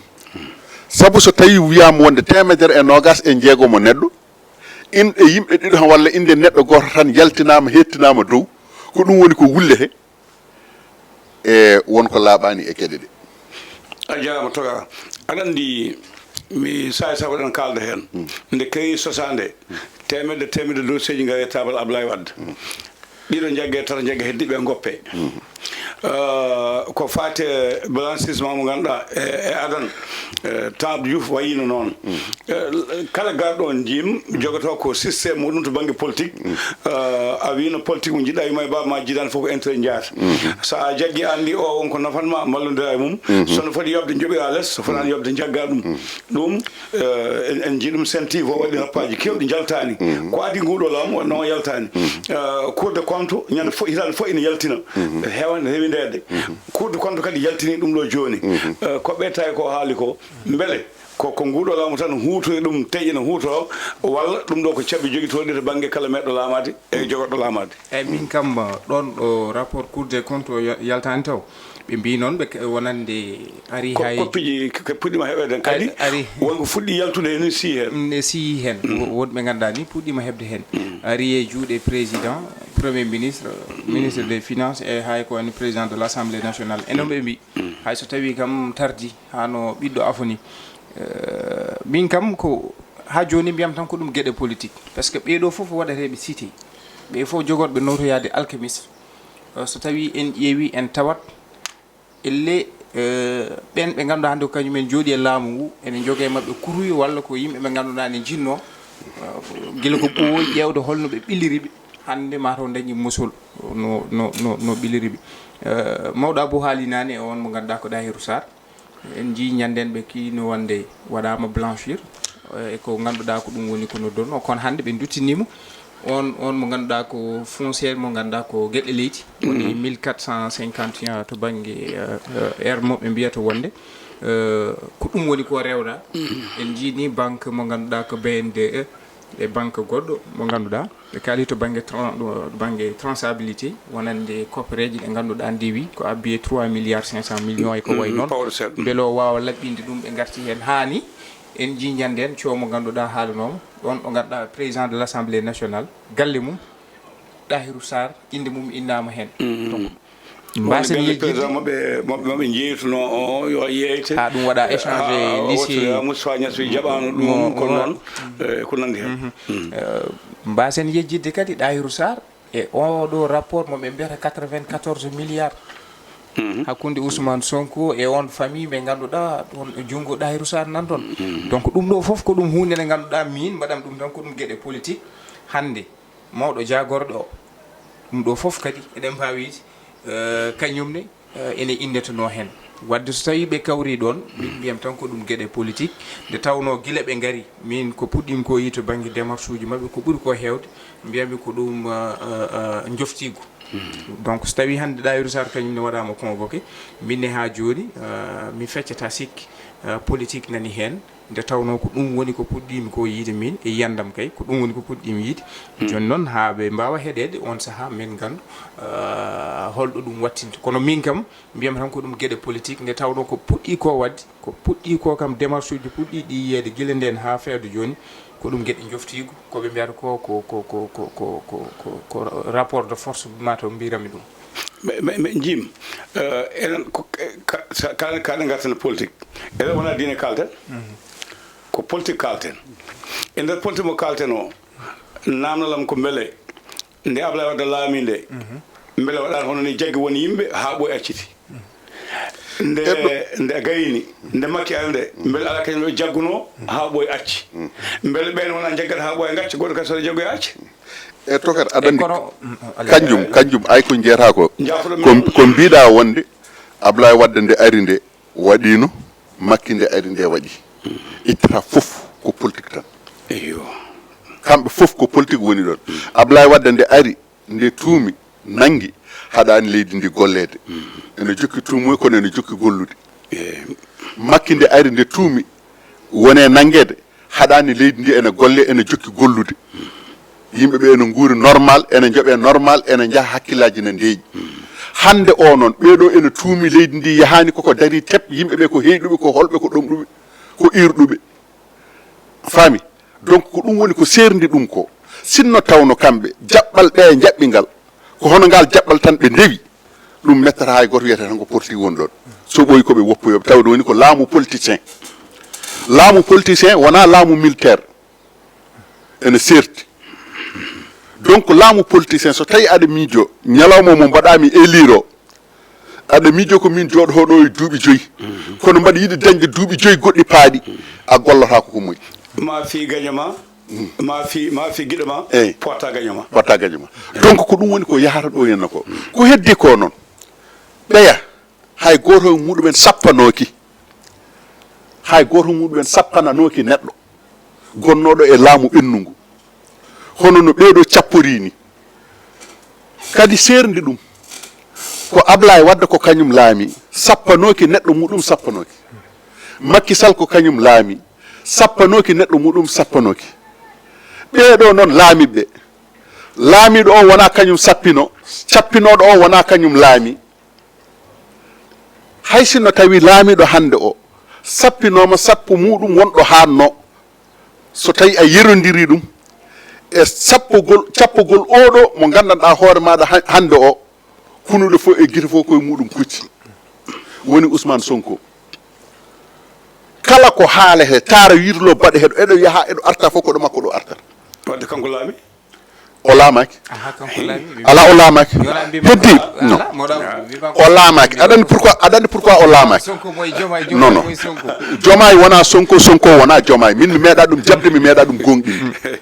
Sabu so tawii wiyaama wonde teemedere e noogas e jeego mo neɗɗo, inɗe yimɓe ɗiɗo tan walla innde neɗɗo gooto tan yaltinaama, hettinaama dow, ko ɗum woni ko wullete. E won ko laaɓaani e geɗe ɗe. A jaaraama, Toga. Aɗa anndi, mi saay sago ɗen kaalda heen. Nde kewi sosaande, teemedde, teemedde dossier ji ngari e taabal Ablaye Wade. Ɗiɗo njagge, tato njagge, heddiiɓe ngoppe. Eh, ko faati e blanchissement mo ngannduɗaa e, e adan, eh, Tanor Diouf wayiino noon. Eh, kala garɗo on njiim, jogoto ko système muɗum to bannge politique. Eh, a wiino politique mo njiɗɗa yumma e baaba ma jiidaani fof ko intérêt njaata. So a jaggi anndi o won ko nafan ma, mballondira e mum. So no foti yoɓde, njoɓira les, so fotaani yoɓde, njagga ɗum. Ɗum, eh, en, en njii ɗum, CENTIF o waɗi rappaaji keewɗi njaltaani. Ko adii nguɗo laamu, wonno o yaltaani. Eh, Cour des comptes, ñande fo-, hitaande fof ina yaltina. Heewa rewindeede. Cour des comptes kadi yaltinii ɗum ɗo jooni. Eh, ko ɓe tawi ko haali ko, mbele ko, ko nguuɗo laamu tan huutori ɗum, teƴina huutoro, walla ɗum ɗo ko cabi jogitooɗi to bannge kala meeɗɗo laamaade e jogorɗo laamaade? Eeyi, min kam, ɗoon ɗo rapport Cour des comptes o ya- yaltaani taw. Ɓe mbii noon ɓe ke- wonande ari ko hay koppiiji ke- puɗɗiima heɓeede kadi ari won ko fuɗɗi yaltude heen sii heen. Ne sii heen. Wo- wonɓe ngannduɗaa ni puɗɗiima heɓde heen. Ari e juuɗe président, premier ministre, ministre des finances e hay ko woni président de l'Assemblée nationale, enen ɓe mbii hay so tawii kam tardi hano ɓiɗɗo afo ni. Eh, min kam ko haa jooni mbiyam tan ko ɗum geɗe politique, par ce que ɓee ɗoo fof waɗateeɓe cité, ɓee fof jogorɓe notoyaade alkimiste. Eh, so tawii en ƴeewii en tawat elle, eh, ɓeen ɓe ngannduɗaa hannde ko kañum en jooɗii e laamu ngu ene njoga e maɓɓe kuruy walla ko yimɓe ɓe ngannduɗaa ne njinnoo, eh, gila ko ɓooyi ƴeewde holno ɓe ɓilliri ɓe, hannde mataw dañi musol no no no no ɓilliri ɓe. Eh, mawɗo Abou haali naane e on mo ngannduɗaa ko Ɗahiru Sarr. En njii ñanndeen ɓe kiino wonde waɗaama blanchir, eh, e ko ngannduɗaa ko ɗum woni ko noddono kono hannde ɓe nduttiniima on on mo ngannduɗaa ko foncier mo ngannduɗaa ko geɗe leydi woni mille quatre cent cinquante et un to bannge, eh, eh, ermo ɓe mbiyata wonde, eh, ko ɗum woni ko rewɗa. En njii ni banque mo ngannduɗaa ko B N D E e banque goɗɗo mo ngannduɗaa ɓe kaali to bannge tran- ɗo- bannge transabilité wonande koppereeji ɗe ngannduɗaa ndewi ko abbi e trois milliards cinq cent millions e ko wayi noon, mbele o waawa laɓɓinde ɗum ɓe ngarti heen haani. En njii ñanndeen coo mo ngannduɗaa haalanooma ɗoon ɗo ngannduɗaa président de l'Assemblée nationale galle mum Ɗahiru Sarr innde mum innaama heen. Donc mbaasen yejjitde président moɓe moɓe moɓe jeytuno o yo yeeyte ha ɗum waɗa échange lycée Moustapha Niass wi jaɓano ɗum kono noon e ko nandi hen. Mbaasen yejjitde kadi Ɗahiru Sarr e oɗo rapport mo ɓe mbiyata quatre-vingt-quatorze milliards hakkunde Ousmane Sonko e on famille ɓe ngannduɗaa ɗon e junngo Ɗahiru Sarr nan toon. Donc ɗum ɗo fof ko ɗum huunde nde ngannduɗaa min mbaɗam ɗum tan ko ɗum geɗe politique. Hannde mawɗo jaagorɗo o ɗum ɗo fof kadi eɗen mbaawi wiide kañum ne ene inndetenoo heen. Waɗde so tawii ɓe kawrii ɗoon min mbiyam tan ko ɗum geɗe politique nde tawnoo gila ɓe ngari min ko puɗɗiimi ko yiide to bannge démarche uji maɓɓe ko ɓuri ko heewde mbiyammi ko ɗum njoftiigu. Donc so tawii hannde Ɗahiru Sarr kañum ne waɗaama convoqué min ne haa jooni mi feccataa sikke politique nani heen. Nde tawnoo ko ɗum woni ko puɗɗiimi ko yiide min e yiyandam kay ko ɗum woni ko puɗɗiimi yiide. Jooni noon haa ɓe mbaawa heɗeede oon sahaa min nganndu holɗo ɗum wattinta kono min kam mbiyam tan ko ɗum geɗe politique nde tawnoo ko puɗɗii ko waɗde ko puɗɗii ko kam démarche uji puɗɗii ɗi yiyeede gila ndeen haa feedo jooni ko ɗum geɗe njoftiigu ko ɓe mbiyata ko ko ko ko ko ko ko ko rapport de force mataw mbiyranmi ɗum. Mais, mais, mais Jim, euh, enen ko kala kaɗen garten politique. Enen wona diine kalten. Ko politique kalten. E nder politique mo kalten o, namnalam ko mbele nde Ablaye Wade laami nde, mbele waɗaani hono ni jaggi won yimɓe haa ɓooy acciti. Nde nde gayni nde makki ari nde mbele ala kañum ɗo jagguno haa ɓooy acci. Mbele ɓeen wona jaggata haa ɓooy ngacca goɗɗo kadi so jaggoy acci. E tokar aɗa anndi kanjum kanjum ay ko jeetaa ko ko mbiɗa wonde Ablaye Wadde nde ari nde waɗino Makki nde ari nde waɗi ittata fof ko politique tan. Eyo. Kamɓe fof ko politique woni ɗon. Ablaye Wadde nde ari nde tuumi nanngi haɗaani leydi ndi golleede. Ene jokki tuumuye kono ene jokki gollude. Makki nde ari nde tuumi wone nanngeede haɗaani leydi ndi ene golle ene jokki gollude. Yimɓe ɓe ene nguuri normal ene njoɓe normal ene njaha hakkillaaji ne ndeeƴi. Hannde o noon ɓeeɗo ene tuumi leydi ndi yahaani koko darii tep yimɓe ɓe ko heyɗuɓe ko holɓe ko ɗomɗuɓe ko iirɗuɓe. Faami. Donc ko ɗum woni ko seerndi ɗum ko sinno tawno kamɓe jaɓɓal ɓe njaɓɓi ngal ko hono ngal jaɓɓal tan ɓe ndewi. Ɗum mettata hay gooto wiyata tan ko politique woni ɗoon. So ɓooyi ko ɓe woppoyooɓe tawde woni ko laamu politicien. Laamu politicien wonaa laamu militaire. Ene seerti. Donc laamu politicien so tawii aɗa miijoo ñalawma mo mbaɗaa-mi élire o aɗa miijoo ko miin jooɗotooɗo e duuɓi joyi kono mbaɗa yiɗi dañde duuɓi joyi goɗɗi paaɗi a gollotaako ko moƴƴi. Ma fii gaño ma. Ma fi ma fi giɗo ma. Eyi. Potta gaño ma. Potta gaño ma. Donc ko ɗum woni ko yahata ɗo henna ko. Ko heddi ko noon. Ɓeya hay gooto e muɗumen sappanooki. Hay gooto e muɗumen sappananooki neɗɗo gonnooɗo e laamu ɓennungu. Hono no ɓeeɗo capporii ni. Kadi seerndi ɗum ko Ablaye Wadde ko kañum laami sappanooki neɗɗo muɗum sappanooki. Makki Sal ko kañum laami. Sappanooki neɗɗo muɗum, sappanooki. Ɓee ɗoo noon laamiiɓe. Laamiiɗo o wonaa kañum sappino, cappinooɗo o wonaa kañum laami. Hay sinno tawi laamiiɗo hannde o sappinooma sappo muɗum wonɗo haanno, so tawi a yerondirii ɗum e sappogol, cappogol oɗo mo nganndanɗaa hoore maaɗa ha-, hannde o, kunuɗo fof e gite fof koye muɗum kucci, woni Ousmane Sonko. Kala ko haala he, taara wirlo baɗe heɗo, eɗo yaha, eɗo arta fof ko ɗo makko ɗo artata. Wadde kanko laami? O laamaaki. Aha, kanko laami, mi Alaa, o laamaaki. Yo laami, heddi? Alaa, non. Mo ɗaw, mi o laamaaki. Aɗa anndi pourquoi, aɗa anndi pourquoi o laamaaki? Sonko moy Jomaay, non, Jomaay non, moy Sonko. Jomaay wonaa Sonko, Sonko wonaa Jomaay. Min mi meeɗa ɗum jaɓde, mi meeɗa ɗum gooŋɗinde.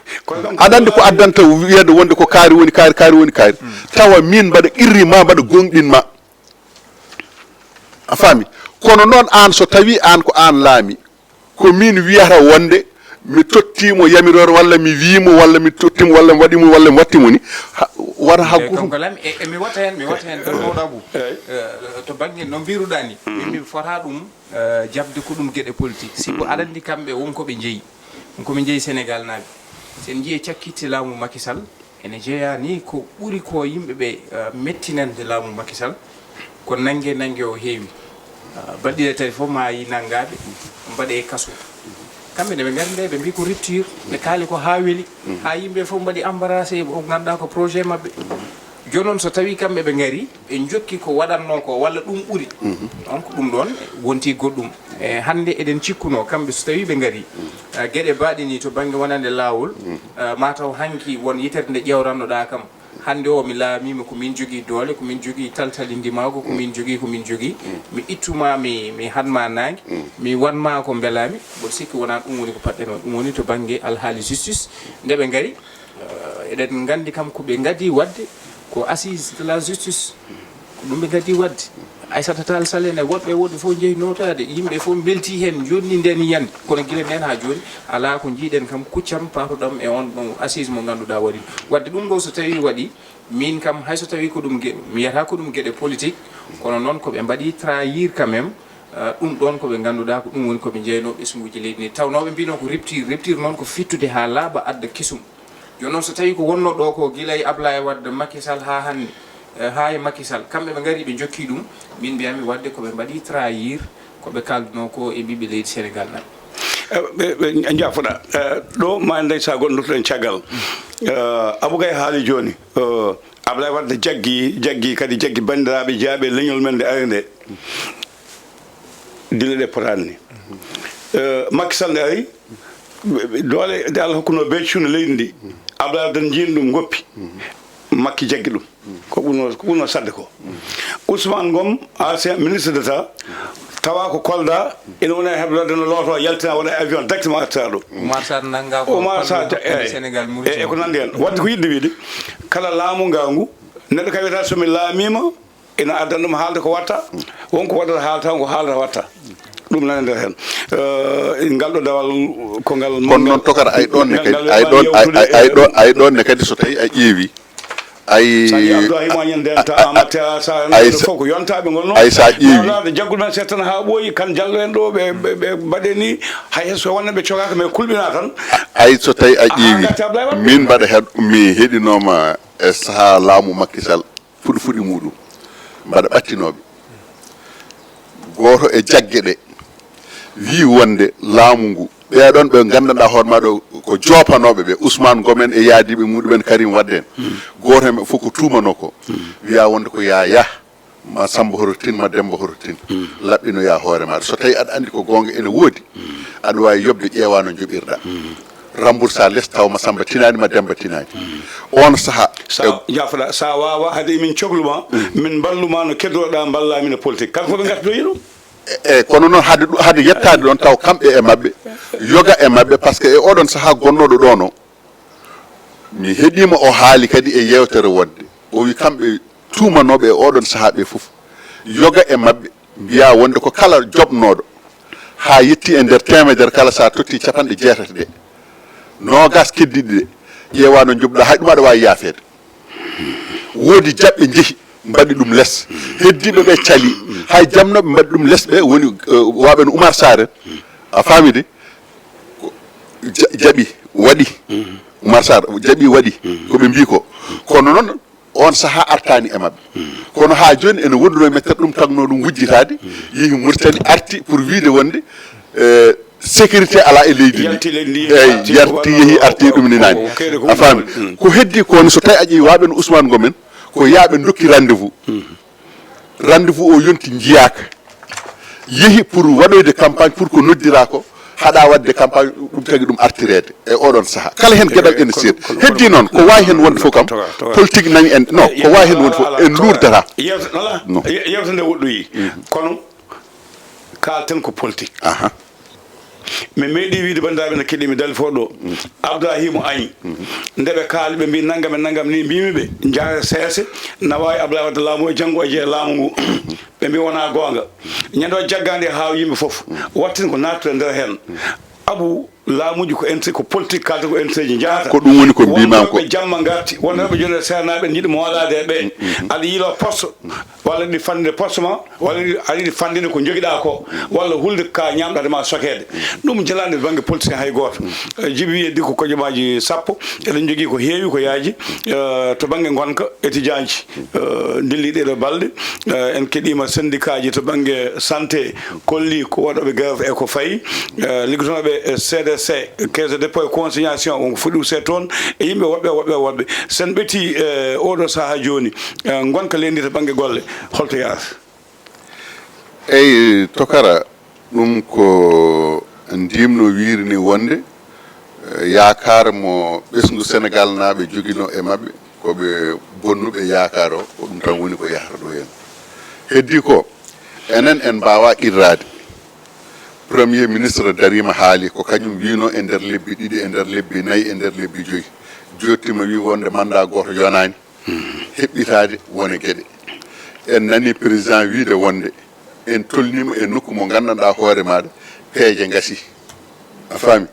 Aɗa anndi ko addanta wiyeede wonde ko kaari woni kaari, kaari woni kaari. Tawa min mbaɗa qirri ma, mbaɗa gooŋɗin ma. A faami? Kono noon aan, so tawi aan ko aan laami, ko min wiyata wonde mi tottiimo yamiroore, walla mi wiimo, walla mi tottiimo, walla mi waɗimo, walla mi wattimo ni, ha, wata ha gootum. Kanko laami, e, e mi watta heen, mi watta heen tan, mawɗo Abou. Eh, to bannge no mbiruɗaa ni, min mi fota ɗum, eh, jaɓde ko ɗum geɗe politique. Sibu aɗa anndi kamɓe won ko ɓe njeyi. Won ko ɓe njeyi Senegal naaɓe. So en njiyii cakkitte laamu Macky Sall, ene jeyaa ni ko ɓuri ko yimɓe ɓe, eh, mettinande laamu Macky Sall, ko nannge, nannge o heewi. Eh, balɗe ɗiɗi tati fof maayi nanngaaɓe, mbaɗe e kaso. Kamɓe ne ɓe ngari nde, ɓe mbii ko rupture, ɓe kaali ko haa weli, haa yimɓe fof mbaɗi embarrassé e ko ngannduɗaa ko projet maɓɓe. Jooni noon, so tawii kamɓe ɓe ngarii, ɓe njokki ko waɗatnoo ko, walla ɗum ɓuri. Donc, ɗum ɗoon wonti goɗɗum. E hannde eɗen cikkunoo, kamɓe so tawii ɓe ngarii, eh, geɗe mbaɗe nii to bannge wonande laawol, eh, maa taw hanki won yitere nde ƴeewrannoɗaa kam. Hannde o, mi laamiima, ko min jogii doole, ko min jogii taltali ndimaagu, ko min jogii, ko min jogii. Mi ittuma, mi, mi haɗma naange, mi waɗma ko mbelaami. Mboɗo sikki wonaa ɗum woni ko paɗɗen waɗ. Ɗum woni to bannge alhaali justice, nde ɓe ngari, eh, eɗen nganndi kam ko ɓe ngaddi waɗde ko assise de la justice. Ko ɗum ɓe ngaddi waɗde. Aissata Tall Sall en e woɗɓe e woɗɓe fof njehi nootaade. Yimɓe fof mbeltii heen, njoɗni ndeen yiyannde. Kono gila ndeen haa jooni, alaa ko njiiɗen kam kuccam paatoɗam e oon ɗon assise mo ngannduɗaa waɗi. Waɗde ɗum ɗo so tawii waɗi, miin kam hay so tawii ko ɗum ge-, mi wiyata ko ɗum geɗe politique, kono noon ko ɓe mbaɗi trahir quand même, eh, ɗum ɗoon ko ɓe ngannduɗaa ko ɗum woni ko ɓe njeynoo ɓesnguuji leydi ndi. Tawnoo ɓe mbiyno ko rupture, rupture noon ko fittude haa laaɓa adda kisum. Jooni noon, so tawii ko wonnoo ɗo ko gila e Ablaye Wade, Macky Sall haa hannde, eh, haa e Macky Sall, kamɓe ɓe ngari ɓe njokki ɗum, min mbiyami waɗde ko ɓe mbaɗi trahir ko ɓe kaalduno ko e ɓiɓɓe leydi Senegal nan. Eh, ɓe, ɓe, njafoɗa. Eh, ɗo ma ndey sa gonduɗen caggal. Eh, Abou Gaye haali jooni. Eh, Ablaye Wade jaggi, jaggi kadi jaggi banndiraaɓe jeyaaɓe leñol men nde ari nde. Dille ɗe potaani ni. Eh, Macky Sall nde ari, doole ɗe Allah hokkuno bee cuuno leydi ndi. Abdoulaye Wade njiin ɗum, ngoppi. Macky jaggi ɗum. Ko ɓurno, ko ɓurno saɗde ko. Ousmane Ngom, ancien ministre d'État, tawa ko Kolda, ina wona e heblorde, no looto, yaltina, wona e avion directement artira ɗo. Oumar Sarr nannga ko Oumar Sarr, pallo, eh, Sénégal, eh, Mauritanie. E ko nanndi heen. Waɗde ko yiɗde wiide, kala laamu ngaangu, neɗɗo kay wiyata, "So mi laamiima," ina addan ɗum haalde ko watta, won ko waɗata haalta, won ko haalata watta. Ɗum nana nder heen. Eh, ngal ɗo dawal ko ngal. Kono noon, tokara, ay ɗoon ne kadi, ay ɗoon, ay, ay, ay ɗoon, ay ɗoon ne kadi, so tawi a ƴeewi, ay, Sani Abdourahima Niang, nden ta Amath Sarr, ay, ɓe fof ko yontaɓe ngol noon. Ay, sa ƴeewi. Mawlaade jaggol men seeɗa tan haa ɓooyi, kan Diallo en ɗo, ɓe, ɓe, ɓe mbaɗe ni, hay so wonno ɓe cogaka, mais kulɓina tan. Ay, so tawi a haa ƴeewi, gatti Ablaye Wade. Min mbaɗa heɗ-, mi heɗinooma e sahaa laamu Macky Sall. Fuɗi fuɗi muɗum, mbaɗa ɓattinooɓe. Gooto e jagge ɗe wii wonde laamu ngu, ɓeeɗon ɓe nganndanɗaa hoore maa ɗo ko joopanooɓe ɓe, Ousmane Ngom en e yaadiiɓe muɗum en, Karim Wade en. Gooto e maɓɓe fof ko tuumanoo ko, wiya wonde ko Yaya, ma Samba Horo Tine, ma Demba Horo Tine. Laɓɓinoya hoore maaɗa. So tawii aɗa anndi ko goonga ene woodi, aɗa waawi yoɓde, ƴeewa no njoɓirɗa. Remboursé les taw ma Samba tinaani, ma Demba tinaani. On saha, sa, e jaafoɗa, sa waawa, hade emin coklu ma, min mballu ma no keddoɗa mballa min e politique. Kamɓe fof ɓe ngartidoyi ɗum. E, e, kono noon hade ɗu-, hade yettaade ɗoon taw kamɓe e maɓɓe, yoga e maɓɓe, par ce que e oɗon saha gonnooɗo ɗoon o, mi heɗiima o haali kadi e yeewtere wonde. O wi kamɓe tuumanooɓe e oɗon saha ɓe fof, yoga e maɓɓe mbiya wonde ko kala joɓnooɗo haa yetti e nder teemedere kala, sa totti capanɗe jeetati ɗe, noogas keddiɗi ɗe, ƴeewa no njoɓɗa, hay ɗum aɗa waawi yaafeede. Woodi jaɓɓe njehi, mbaɗi ɗum les. Heddiiɓe ɓe cali, hay jamnooɓe mbaɗi ɗum les, ɓe woni, eh, waɓe no Oumar Sarr en. A faami de? Ko ja- jaɓi, waɗi. Oumar Sarr jaɓi, waɗi ko ɓe mbii ko. Kono noon, oon sahaa artaani e maɓɓe. Kono haa jooni ene wonduno e mettere, ɗum tagnoo ɗum wujjitaade, yehi Mauritanie, arti pour wiide wonde, eh, sécurité alaa e leydi ndi. Yalti leydi ndi, eeyi, arti, yarti, yehi, arti, ɗum ni naani. A faami? Ko heddi ko woni, so tawi a ƴeewi waaɓe no Ousmane Ngom en, ko yaaɓe ndokki rendez-vous. Rendez-vous o yonti, njiyaaka. Yehi pour waɗoyde campagne, pour ko noddiraa ko, haɗa waɗde campagne, ɗum tagi ɗum artireede e oɗon sahaa. Kala heen geɗal ene seeri. Heddi noon, ko waawi heen wonde fof kam, politique nani en, non, ko waawi heen wonde fof, en luurdata. Yewta-, alaa, non. Ye-, yewta nde woɗɗoyi. Kono kaalten ko politique. Aha. Mi meeɗi wiide, banndiraaɓe, no keɗii mi dali fof ɗo. Abdourahima Agne, nde ɓe kaali, ɓe mbii nanngam e nanngam ni, mbiimi ɓe, njaha seese, na waawi Abdoulaye Wade laamu e janngo e jeye laamu ngu. Ɓe mbii wonaa goonga. Ñande o jaggaande haa yimɓe fof. Wattin ko naattude nder heen. Abu, laamuuji ko ente, ko politique kaalten, ko enteeji njahata. Ko ɗum woni ko mbiimaa ko. Won rewɓe jamma ngarti, won rewɓe jooni seernaaɓe, ene njiɗi moolaade e ɓe. Aɗa yiiloo poste, walla ɗi fannde poste ma, walla ɗi, aɗa yiɗi fanndinde ko njogiɗaa ko, walla hulde ka ñaamɗaade ma sokeede. Ɗum jalaani bannge politicien hay gooto. Eh, Jibi wi heddi ko kojomaaji sappo, eɗen njogii ko heewi ko yaaji, eh, to bannge ngonka, étudiant ji, eh, ndilli ɗeɗo balɗe. Eh, en keɗiima syndicat ji to bannge santé, kolli ko waɗooɓe grève e ko fayi, eh, liggotonooɓe e C D C, Caisse de dépôt et consignation, won ko fuɗɗi usteede toon, e yimɓe woɗɓe, woɗɓe, woɗɓe. So en ɓetii, eh, oɗo sahaa jooni, eh, ngonka leydi ndi to bannge golle, holto yahrata? Eyi, Tokara, ɗum ko ndimno wiiri ni wonde, eh, yaakaar mo ɓesngu Senegaal naaɓe joginoo e maɓɓe, ko ɓe bonnuɓe yaakaar o, ko ɗum tan woni ko yahata ɗo heen. Heddi ko, enen en mbaawaa qirraade. Premier ministre dariima haali ko kañum wiinoo e nder lebbi ɗiɗi, e nder lebbi nayi, e nder lebbi joyi. Jottima wii wonde mandat gooto yonaani heɓɓitaade wone geɗe. En nani président wiide wonde en tolniima e nokku mo nganndanɗaa hoore maaɗa peeje ngasi. A faami?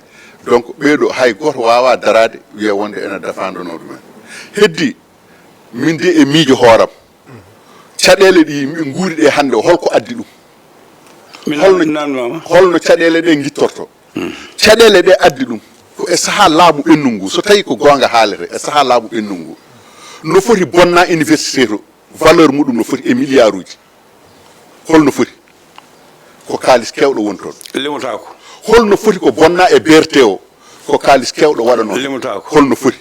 Donc, ɓeeɗo hay gooto waawaa daraade wiya wonde ena dafandono ɗumen. Heddi, min de e miijo hooram, caɗeele ɗi yimɓe nguuri ɗe hannde, holko addi ɗum? Min holno, holno caɗeele ɗe ngittorto? Caɗeele ɗe addi ɗum ko e sahaa laamu ɓennugu ngu, so tawi ko goonga haalete, e sahaa laamu ɓennugu ngu, no foti bonna université to, valeur muɗum no foti e milliarduji. Holno foti? Ko kaalis keewɗo woni toon. Limotaako. Holno foti ko bonna e B R T o? Ko kaalis keewɗo waɗanoo. Limotaako. Holno foti?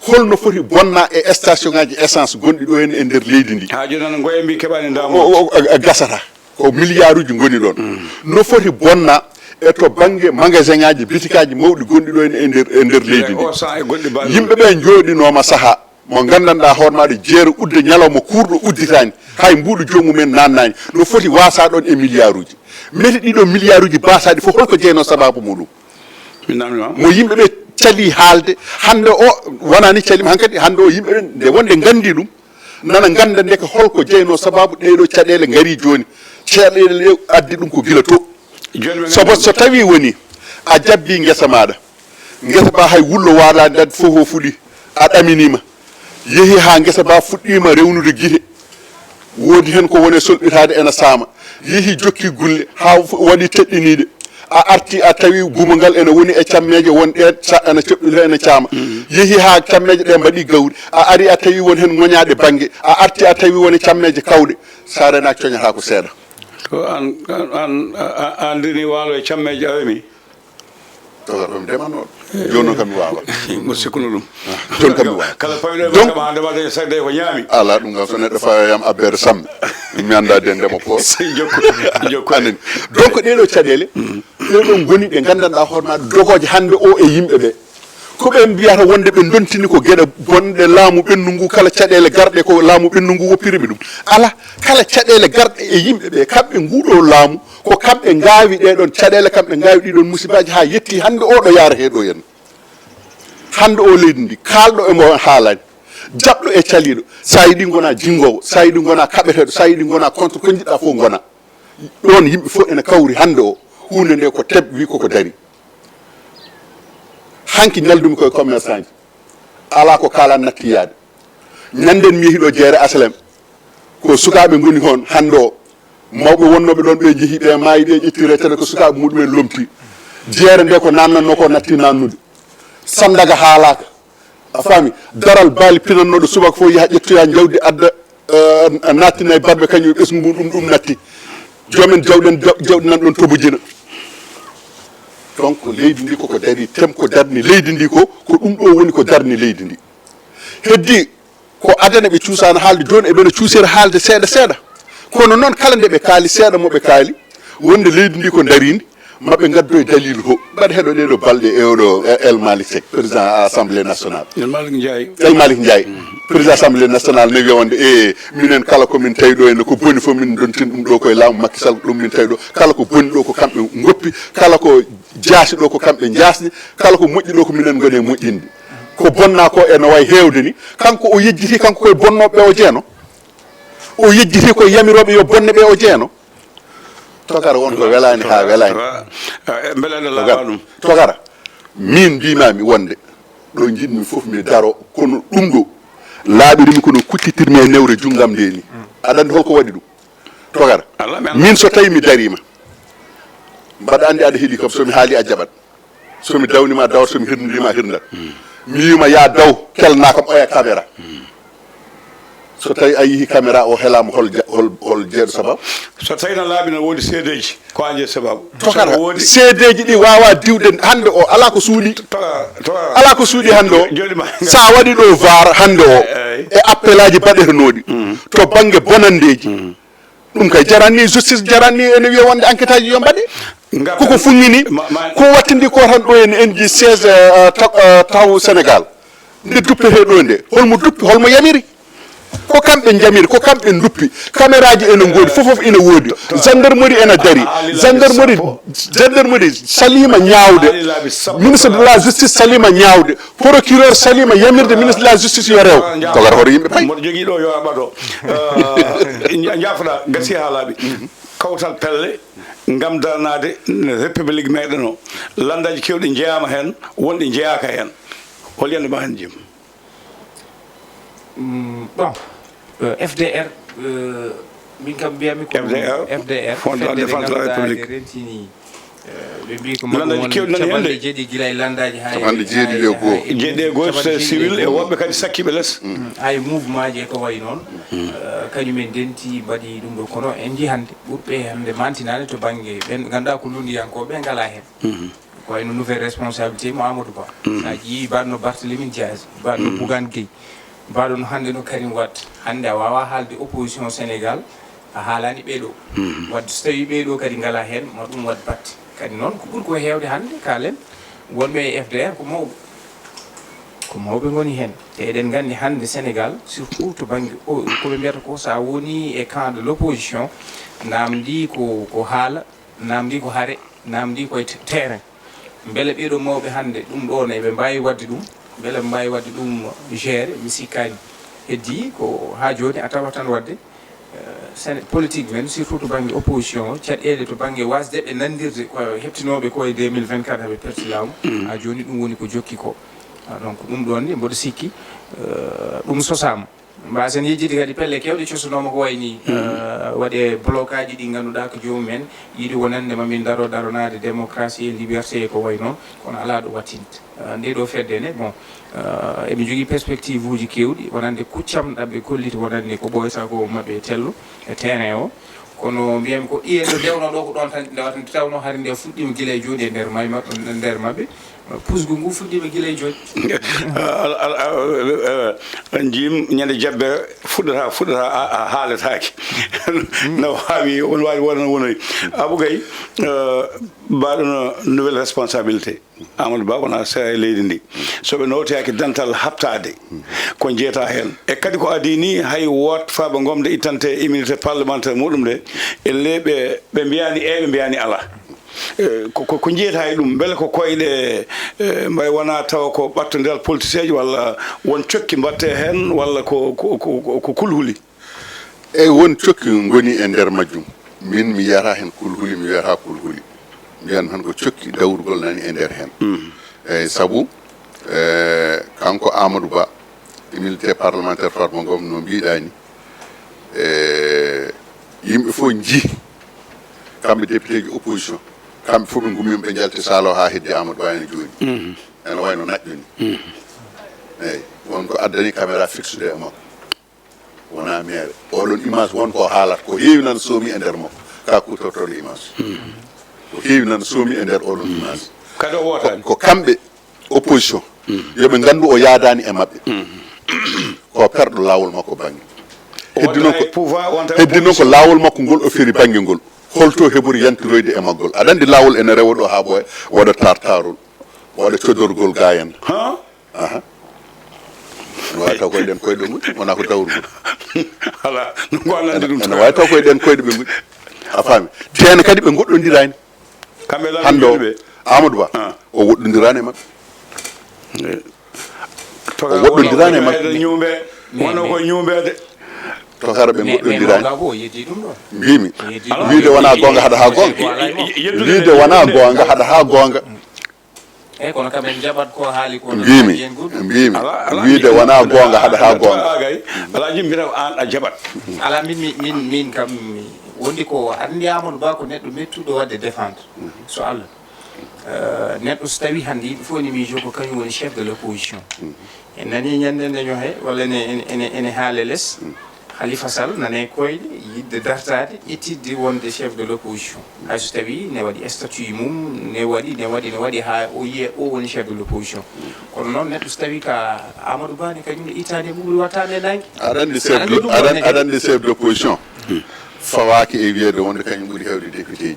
Holno foti bonna e station ngaji essence gonɗi ɗo heen e nder leydi ndi? Haa jooni noon, ngoye mbi keɓaani ndaamu. O, o, o, a, a gasata. Ko milliarduji ngoni ɗoon. No foti bonna e to bannge magasin ngaji, bitikaaji mawɗi gonɗi ɗo heen e nder, e nder leydi ndi. Yimɓe ɓe njooɗinooma sahaa mo nganndanɗaa hoore maaɗa, jeere udde, ñalawma kuurɗo udditaani, hay mbuuɗu joomum en naannaani, no foti waasa ɗoon e milliarduji. Mete ɗiɗo milliarduji baasaaɗi fof, holko jeynoo sabaabu muɗum? Mi namni ma. Mo yimɓe ɓe cali haalde, hannde o wonani calima hankadi, hannde o yimɓe ɓe nde wonde nganndi ɗum, nana ngannda ndeke holko jeynoo sabaabu ɗee ɗoo caɗeele ngari jooni. Caɗeele ɗe addi ɗum ko gila to. Jooni ɓe sabu ngannda so tawi woni a jabbi ngesa maaɗa, ngesa ba hay wullo waalaade, dat fof o fuɗi, a ɗaminima, yehi haa ngesa ba fuɗɗima rewnude gite, woodi heen ko woni e solɓitaade ena saama, yehi jokki gulle haa f-, waɗi teɗɗiniiɗe, a arti a tawi bumo ngal ene woni e cammeeje won ɗeen ca-, ene coɓɗi ene caama, yehi haa cammeeje ɗe mbaɗi gawri, a ari a tawi won heen ŋoñaaɗe bannge, a arti a tawi won e cammeeje kawɗe, sa rena coñata ko seeɗa. Ko an, an, an, a, a, an ndini waalo e cammeeje awe mi? Tawata ɗum ndemanooɗo. Jooni noon kam mi waawaa. Mo sikkuno ɗum. Jooni kam mi waawaa. Kala pawiɗo e makka ma, hannde ma daña sagde ko ñaami. Alaa ɗum kam, so neɗɗo fawi yam abbeere samme, mi anndaa de ndema poos. Jokku, jokku. Anani. Donc, ɗee ɗoo caɗeele, ɗee ɗoo ngoni ɗe nganndanɗaa hoore ma, dogooje hannde o e yimɓe ɓe. Ko ɓe mbiyata wonde ɓe ndontini ko geɗe bonɗe laamu ɓennu ngu, kala caɗeele garɗe ko laamu ɓennu ngu woppiri ɓe ɗum. Alaa, kala caɗeele garɗe e yimɓe ɓe, kamɓe nguɗo laamu, ko kamɓe ngaawi ɗee ɗoon caɗeele, kamɓe ngaawi ɗii ɗoon musibaaji haa yetti hannde oo ɗo yaarata ɗoo henna. Hannde o leydi ndi, kaalɗo e mo haalaani, jaɓɗo e caliiɗo, so a yiɗi ngona jinngoowo, so a yiɗi ngona kaɓeteeɗo, so a yiɗi ngona contre, ko njiɗɗa fof ngona. Ɗoon yimɓe fof ene kawri hannde o, huunde nde ko teb wi koko dari. Hanki ñaldumi koye commerçant ji, alaa ko kaalan natti yaade. Ñanden mi yehi ɗo jeere H L M, ko sukaaɓe ngoni heen hannde o. Mawɓe wonnooɓe ɗoon ɓe njehi, ɓe maayi, ɓe ƴetti retraite, ko sukaaɓe muɗumen lomti. Jeere nde ko namnatnoo ko natti nannude. Sandaga haalaaka. A faami? Daral baali pinannooɗo subaka fof yaha ƴettoya jawdi adda, eh, nattina e barɓe kañum e ɓesngu mum, ɗum, ɗum natti. Joomen jawɗen, jaw-, jawɗi nan ɗon tobojina. Donc leydi ndi koko dari, tem ko darni leydi ndi ko, ko ɗum ɗo woni ko darni leydi ndi. Heddi ko adana ɓe cuusaano haalde, jooni eɓe no cuusira haalde seeɗa seeɗa. Kono noon kala nde ɓe kaali seeɗa mo ɓe kaali, wonde leydi ndi ko darindi, maɓe ngaddoy dalilu ho. Mbaɗa heɗo ɗeɗo balɗe e oɗo, e El Malick Seck, président assemblée nationale. El Malick Ndiaye. El Malick Ndiaye, président assemblée nationale ne wiya wonde, e minen kala ko min tawi ɗo henne ko boni fof min dontin ɗum ɗo koye laamu Macky Sall, ɗum min tawi ɗo. Kala ko boni ɗo ko kamɓe goppi, kala ko jaasi ɗo ko kamɓe jaasni, kala ko moƴƴi ɗo ko minen ngoni e moƴƴinde. Ko bonna ko ene wayi heewde ni, kanko o yejjiti, kanko koye bonnooɓe ɓe o jeeno. O yejjiti koye yamirooɓe yo bonne ɓe o jeeno. Togara won ko welaani haa welaani. Mbele ɗo laaɓa ɗum. Togara, min mbimami wonde ɗo jiɗmi fof mi daro, kono ɗum ɗo laaɓirimi kono kuccitirmi e newre junngam nde ni. Aɗa anndi holko waɗi ɗum? Togara, min so tawi mi darima, mbaɗa anndi aɗa heɗi kam, so mi haali a jaɓat. So mi dawnima a dawat, so mi hirnidima a hirnat. Mi wima ya daw, kelna kam oya caméra. So tawi a yihi caméra o helama, hol ja-, hol, hol jeeɗo sababu? So tawi no laaɓi no woodi seedeji, ko an jeeɗo sababu? Togara, seedeji ɗi wawa diwde hande o, ala ko suuɗi. Togara, togara. Ala ko suuɗi hande o. Joɗima. Sa waɗi ɗo var hande o, e appelaji baɗetenooɗi to bangge bonandeji. Ɗum kay jaranni justice, jaranni ene wiya wonde enquête aji yo mbaɗe. Koko fuññini, ko wattindi ko tan ɗo en, en ji seize, euh, ta-, euh, taw Sénégal. Nde duppete ɗo nde, holmo duppi, holmo yamiri? Ko kamɓe jamiri, ko kamɓe duppi. Caméraji ene ngoodi, fof fof ina woodi. Gendarmerie ene dari. Gendarmerie, gendarmerie salima ñaawde. Ministre de la justice salima ñaawde. Procureur salima yamirde ministre de la justice yo rew. Togara hoto yimɓe pay. Mboɗo jogii ɗo yo a ɓato. Eh, nja-, njaafoɗa, gasi haa laaɓi. Kawtal pelle ngam daranaade république meɗen o. Lanndaaji keewɗi njeyaama heen, wonɗi njeyaaka heen. Hol yiyannde ma heen, Jim? Mm, bon, euh, F D R, euh, min kam mbiyami ko ɗum F D R, F D R, Front de la Défense de la République. Rentini, euh, ɓe mbi ko lanndaaji keewɗi nani heen de. Capanɗe jeeɗiɗi gila e lanndaaji haa e, capanɗe jeeɗiɗi e goho, civil e woɓɓe kadi sakkiiɓe les. Mm, hay mouvement ji e ko wayi noon. Euh, kañum en ndenti mbaɗi ɗum ɗo, kono en njii hannde ɓurɓe hannde mantinaade to bannge ɓen ngannduɗaa ko lunndiyankooɓe ngalaa heen. Ko wayno nouvelle responsabilité mo Amadou Ba. Sa ƴeewi mbaɗno Barthélémy Dias, mbaɗno Bougane Gueye, mbaɗno hannde no Karim Wade. Hannde a wawa haalde opposition Sénégal, a haalani ɓeɗo. Wadde so tawi ɓeɗo kadi ngala heen, ma ɗum waɗ batte. Kadi noon ko ɓuri ko heewde hannde, kaalen, wonɓe e F D R ko mawɓe. Ko mawɓe ngoni heen. Te eɗen nganndi hannde Sénégal, surtout to bannge o, ko ɓe mbiyata ko, sa woni e camp de l'opposition, namdi ko, ko haala, namdi ko hare, namdi koye te-, terrain. Mbele ɓeɗo mawɓe hannde ɗum ɗo ne, ɓe mbawi wadde ɗum? Mbele ɓe mbawi wadde ɗum géré? Mi sikkani. Heddi ko haa jooni a tawat tan wadde, eh, sen-, politique men, surtout to bannge opposition o, caɗeele to bannge wasde ɓe nanndirde ko heɓtinooɓe ko e deux mille vingt-quatre haɓe perti laamu. Haa jooni ɗum woni ko jokki ko. Ah, donc ɗum ɗon ne mboɗo sikki, eh, ɗum sosaama. Mbasen yejjiti kadi pelle kewɗe cosanooma ko wayi ni, eh, waɗe blocage ɗi ngannduɗaa ko joomum en yiɗi wonande ma min daro daronaade démocratie et liberté e ko wayi noon, kono alaa ɗo wattinte. Eh, nde ɗo fedde ne, bon, eh, eɓe njogii perspective uji kewɗi wonande kuccam ɗaɓɓe kolliti wonande ko ɓooyata ko maɓɓe tello e terrain o. Kono mbiyami ko ɗiye ɗo ndewno ɗo ko ɗon tan ɗi ndewata, nde tawnoo hari nde fuɗɗiima gila e jooɗi e nder may maɓɓe, nder maɓɓe. Pusgu ngu fuɗɗiima gila e jooni. Al-, al-, al-, eh, eh, jim ñande jabbere fuɗɗata, fuɗɗata, a, a haaletaake. No waawi, on waawi wona, wonori. Abou Gaye, eh, mbaɗono nouvelle responsabilité. Amadou Ba wona seeɗa e leydi ndi. So ɓe nawtoyaaki dental haɓtaade, ko njeyata heen. E kadi ko adii ni, hay woot faaɓe ngomde ittante immunité parlementaire muɗum nde, e le-, ɓe, ɓe mbiyaani eey, ɓe mbiyaani alaa. Eh, ko, ko, ko njiyata e ɗum? Mbele ko koyɗe, eh, mbay wona tawa ko ɓattondiral politiseejo, walla won cokki mbatte heen, walla ko, ko, ko, ko, ko kulhuli? Eyi, won cokki ngoni e nder majjum. Min mi yiyata heen kulhuli, mi wiyata kulhuli. Mbiyan tan ko cokki dawrugol nani e nder heen. Mm. Eyi, sabu, eh, kanko Amadou Ba, immunité parlementaire Farba Ngom no mbiɗa ni, eh, yimɓe fof njii, kamɓe député ji opposition, Kamɓe fof ɓe ngummiima, ɓe njalti saalo haa heddi Amadou Ba ene jooɗii. Ene wayi no naƴƴo ni. Eeyi, won ko addani caméra fixude e makko. Wonaa meere. Oɗon image won ko haalata. Ko heewi nana soomi e nder makko. Ka kuutortooɗo image. Ko heewi nana soomi e nder oɗon image. Kadi o wootaani. Ko, ko kamɓe opposition. Yo ɓe nganndu o yaadaani e maɓɓe. Ko perɗo laawol makko bannge. Heddi noon ko, heddi noon ko laawol makko ngol o feri bannge ngol. Holto heɓori yantiroyde e maggol? Aɗa anndi laawol ene rewa ɗo haa ɓooya, waɗa tartarol, waɗa codorgol gaayana. Ha? Aha. Ene waawi taw ko eɗen koyɗe mum, wonaa ko dawrugol. Alaa, ɗum ko Allah anndi ɗum. Ene waawi taw ko eɗen koyɗe ɓe ngoni. A faami? Teena kadi ɓe ngoɗɗondiraani. Kamɓe laawol. Hannde o, ɓe. Amadou Ba, ah, o woɗɗondiraani e maɓɓe. Eh. O woɗɗondiraani e maɓɓe. Ñuumbe, wonaa ko ñuumbeede. Tokara ɓe ngoɗɗondiraani. Mbimi, wiide wonaa goonga haɗa haa goonga. Wiide wonaa goonga haɗa haa goonga. Eeyi, kono kam en jaɓat ko haali ko. Mbimi, mbimi, wiide wonaa goonga haɗa haa goonga. Alaa, jimbina an a jaɓat. Alaa, min, min, min, min kam, mi wondi ko anndi Amadou Ba ko neɗɗo mettuɗo waɗde défendre. So Allah. Eh, neɗɗo so tawii hannde yimɓe fof ne miijoo ko kañum woni chef de l'opposition. En nanii ñande nde ñohe, walla ene, ene, ene, ene haale les. Khalifa Sall nane koyɗe, yiɗde dartaade, ƴettitde wonde chef de l'opposition. Hay so tawii ne waɗi statut mum, ne waɗi, ne waɗi, ne waɗi haa o yiye o woni chef de l'opposition. Kono noon neɗɗo so tawii ka Amadou Ba ne kañum ne ittaani e ɓuuɓri wattaande e naange. Aɗa anndi chef de, aɗa anndi, aɗa anndi chef d'opposition. Fawaaki e wiyeede wonde kañum ɓuri heewde député ji.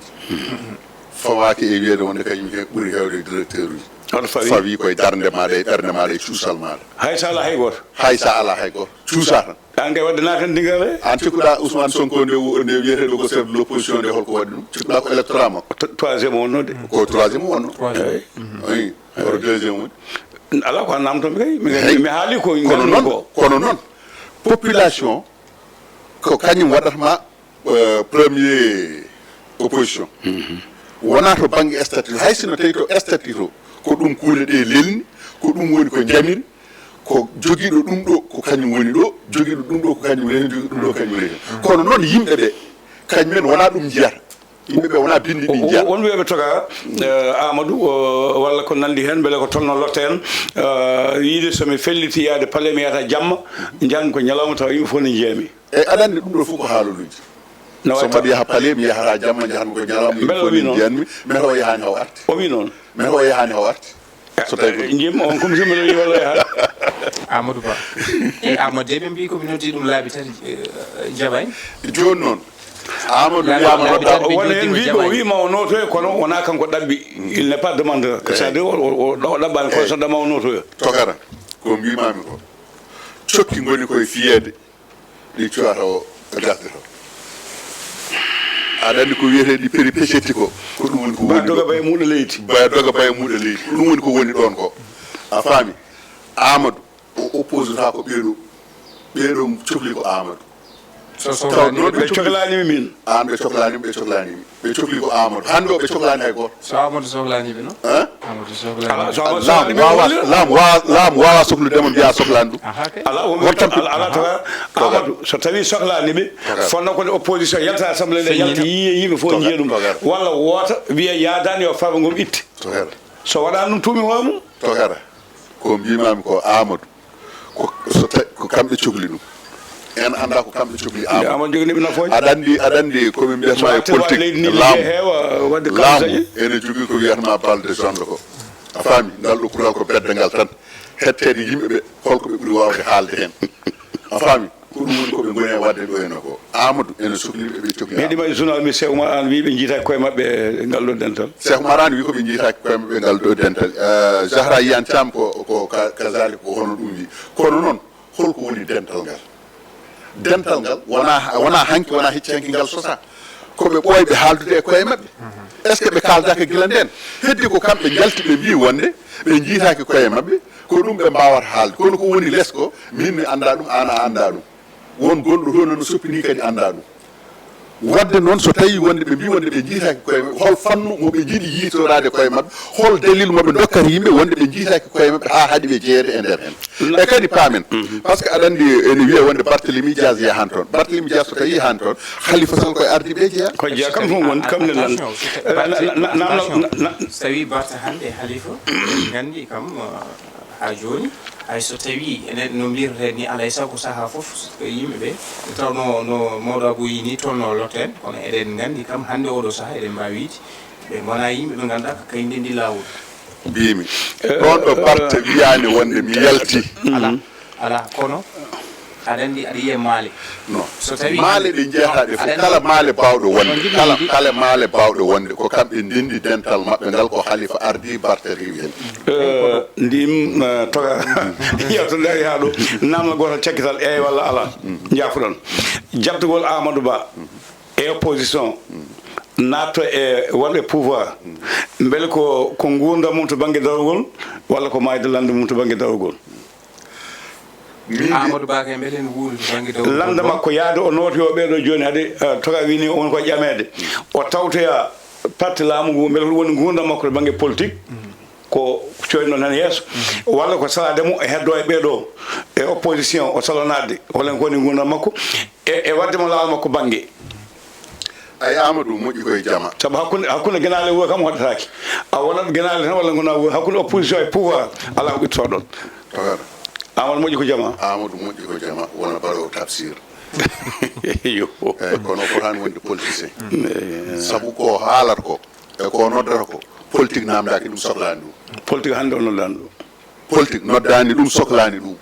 Fawaaki e wiyeede wonde kañum he-, ɓuri heewde directeur uji. Hoto fawi? Fawi koye darnde maaɗa e ɓernde maaɗa e cuusal maaɗa. Hay so alaa hay gooto? Hay so alaa hay gooto. Cuusaa tan. An kay wadde naatan dingal he? An cikkuɗaa Ousmane Sonko nde wo-, nde wiyeteeɗo ko chef de l'opposition nde holko waɗi ɗum? Cikkuɗaa ko électorat makko? To-, troisième o wonnoo de. Ko troisième o wonnoo. Troisième. Eyi. Eyi. Koto deuxième woni? Alaa ko a namto mi kay. Mi, mi haali ko. Kono noon, kono noon, population ko kañum waɗata ma euh, premier opposition. Wonaa to bannge statut, hay sinno tawi to statut to, ko ɗum kuule ɗe lelni, ko ɗum woni ko njamiri, ko jogiiɗo ɗum ɗo ko kañum woni ɗo, jogiiɗo ɗum ɗo ko kañum woni heen, jogiiɗo ɗum ɗo ko kañum woni heen. Kono noon yimɓe ɓe, kañum en wonaa ɗum njiyata. Yimɓe ɓe wonaa binndi ɗi njiyata. Won wiyɓe toka, eh, Amadou, o, walla ko nanndi heen, mbele ko tolno lotta en, eh, yiide so mi felliti yaade palais mi yahata jamma, njahmi ko ñalawma tawa yimɓe fof ne njiyami. Eyi, aɗa anndi ɗum ɗo fof ko haaloluuji. So mbaɗi yaha palais, mi yahata jamma, njahatmi ko ñalawma, yimɓe fof ne njiyanmi. Mbele o wii noon? Mbele o yahaani haw arti. O wii noon. Mbele o yahaani haw arti. So tawi ko ɗum. Njiymi on comme si mbeɗa wii walla o yahaani. Amadou Ba. Eyi, Amadou de, ɓe mbii ko mi noddi ɗum laabi tati, eh, jaɓaani. Jooni noon, Amadou wiyaama nodda. Wona heen mbii ko o wii ma o nootoyo, kono wonaa kanko ɗaɓɓi. Il n'est pas demandeur. Eyi. C'est-à-dire, o, o, o, o ɗaɓɓaani, kono so ɗaɓɓaama o nootoyo. Tokara, ko mbiimaami ko. Cokki ngoni koye fiyeede. Ɗi cuwata o, o dartata o. Aɗa anndi ko wiyetee ɗi péripétie ko, ko ɗum woni ko woni ɗo. Ba doga ba e muuɗa leydi. Ba doga ba e muuɗa leydi. Ko ɗum woni ko woni ɗoon ko. A faami? Amadou, o opposata ko ɓee ɗoo. Ɓee ɗoo cokli ko Amadou. So, so, taw noon ɓe coklaani mi min. Aan ɓe coklaani, ɓe coklaani mi. Ɓe cokli ko Amadou. Hannde o ɓe coklaani hay gooto. So Amadou soklaani ɓe noon? Hein? Amadou soklaani. Alaa, so Amadou soklaani ɓe, laamu waawaa, laamu waawaa, laamu waawaa soklude mo mbiyaa soklaani ɗum. Aha, kay. Alaa, o mbiɗa, alaa, alaa, tawa Amadou, so tawii soklaani ɓe, tokara, fotnoo ko nde opposition yalta assemblée nde, yalta, yiye yimɓe fof njiya ɗum. Tokara. Walla woota wiya yaadaani yo Farba Ngom itte. Tokara. So waɗaani ɗum tuumi hoore mum. Tokara. Ko mbiimaami ko Amadou. Ko, so ta-, ko kamɓe cokli ɗum. En anndaa ko kamɓe cokli Amadou. Amadou joganii ɓe nafooje. Aɗa anndi, aɗa anndi ko min mbiyata ma e politique, leydi ndi laamu, heewa waɗde laamu ene jogii ko wiyata ma balde zonde ko. A faami? Ngal ɗo kural ko beddangal tan. Hetteede yimɓe ɓe, holko ɓe ɓuri waawde haalde heen. A faami? Ko ɗum woni ko ɓe ngoni e waɗde ɗo ene ko. Amadou ene sokli ɓe, ɓe cokli. Mi heɗiima e journal mbi Cheikh Oumar Anne wii ɓe njiitaaki koye maɓɓe e ngal ɗo dental. Cheikh Oumar Anne wii ko ɓe njiitaaki koye maɓɓe e ngal ɗo dental. Eh, Zahra Iyane Thiam ko, ko ka-, kazaalika ko hono ɗum wii. Kono noon, holko woni dental ngal? Dental ngal wonaa, wonaa hanki, wonaa hecci hanki ngal sosaa. Ko ɓe ɓooyɓe haaldude e koye maɓɓe. Est-ce que ɓe kaaldaaka gila ndeen? Heddi ko kamɓe njalti ɓe mbii wonde ɓe njiitaaki koye maɓɓe, ko ɗum ɓe mbaawata haalde. Kono ko woni les ko, min mi anndaa ɗum, aan a anndaa ɗum. Won gonɗo toon no soppinii kadi anndaa ɗum. Wadde noon, so tawii wonde ɓe mbii wonde ɓe njiytaaki koye maɓɓe, hol fannu mo ɓe njiɗi yiytoraade koye maɓɓe? Hol dalil mo ɓe ndokkata yimɓe wonde ɓe njiytaaki koye maɓɓe haa haɗi ɓe jeyeede e nder heen? E kadi paamen, par ce que aɗa anndi ene wiyee wonde Barthélemy Dias yahan toon. Barthélemy Dias so tawii yahan toon, Khalifa Sall koye ardiiɓe jeyaa. Ko jeyaa, kam fof woni, kam ne lan. Attention, so ta- Barthé- Na- na- na- attention. Na- na- So tawii Barthé hannde Khalifa, en nganndi kam, uh, haa jooni, hay so tawii enen no mbiyetee ni, alaa e sago sahaa fof yimɓe ɓe, taw no, no mawɗo Abou yi ni, toon no lotten, kono eɗen nganndi kam hannde oɗo sahaa eɗen mbaawi wiide ɓe ngonaa yimɓe ɓe ngannduɗaa ko kañum ndenndi laawol. Mbiimi, ɗoon ɗo Barthé wiyaani wonde mi yalti. Alaa, alaa, kono aɗa anndi aɗa yiya maale. Non. So tawi maale ɗe njiyata ɗe fof, aɗa anndi kala maale baawɗo wonde, on njiɗi kala, yimɓe kala maale baawɗo wonde, ko kamɓe ndenndi dental maɓɓe ngal, ko Khalifa ardii, Barthé rewi heen. Eh, ndim, eh, toga. Yewtere nde ari haa ɗo, namdal gootal cakkital, eey walla alaa? Njaafuɗon. Jaɓtugol Amadou Ba e opposition, naatto e wonɓe pouvoir, mbele ko, ko nguurndam mum to bannge darogol, walla ko maayde lannda mum to bannge darogol? Min de- Amadou Ba kay, mbele ne wuuri to bannge darogol? Lannda makko yaade o nooti o ɓeeɗo jooni, hade, eh, toga wini on ko ƴameede. O tawtoya parti laamu ngu, mbele ko ɗum woni nguurndam makko to bannge politique, ko coynoɗen heen yeeso, walla ko salaade mo e heddo e ɓeeɗo e opposition, o sala naatde, hol en ko woni nguurndam makko e, e waɗde mo laawol makko bannge. Ay, Amadou moƴƴi koye jama. Sabu hakkunde, hakkunde genaale wuro kam hoɗataake. A wonat genaale tan walla ngonaa wuro, hakkunde opposition e pouvoir alaa ko ittotoo ɗoon. Tawata. Amadou moƴƴi ko jama. Amadou moƴƴi ko jama, wona baɗoowo tafsir. Yo. Eey, kono o fotaani wonde politicien. Eey. Sabu ko haalata ko, e ko noddata ko, politique naamndaaki ɗum, soklaani ɗum. Politique hannde o noddaani ɗum. Politique noddaani ɗum, soklaani ɗum.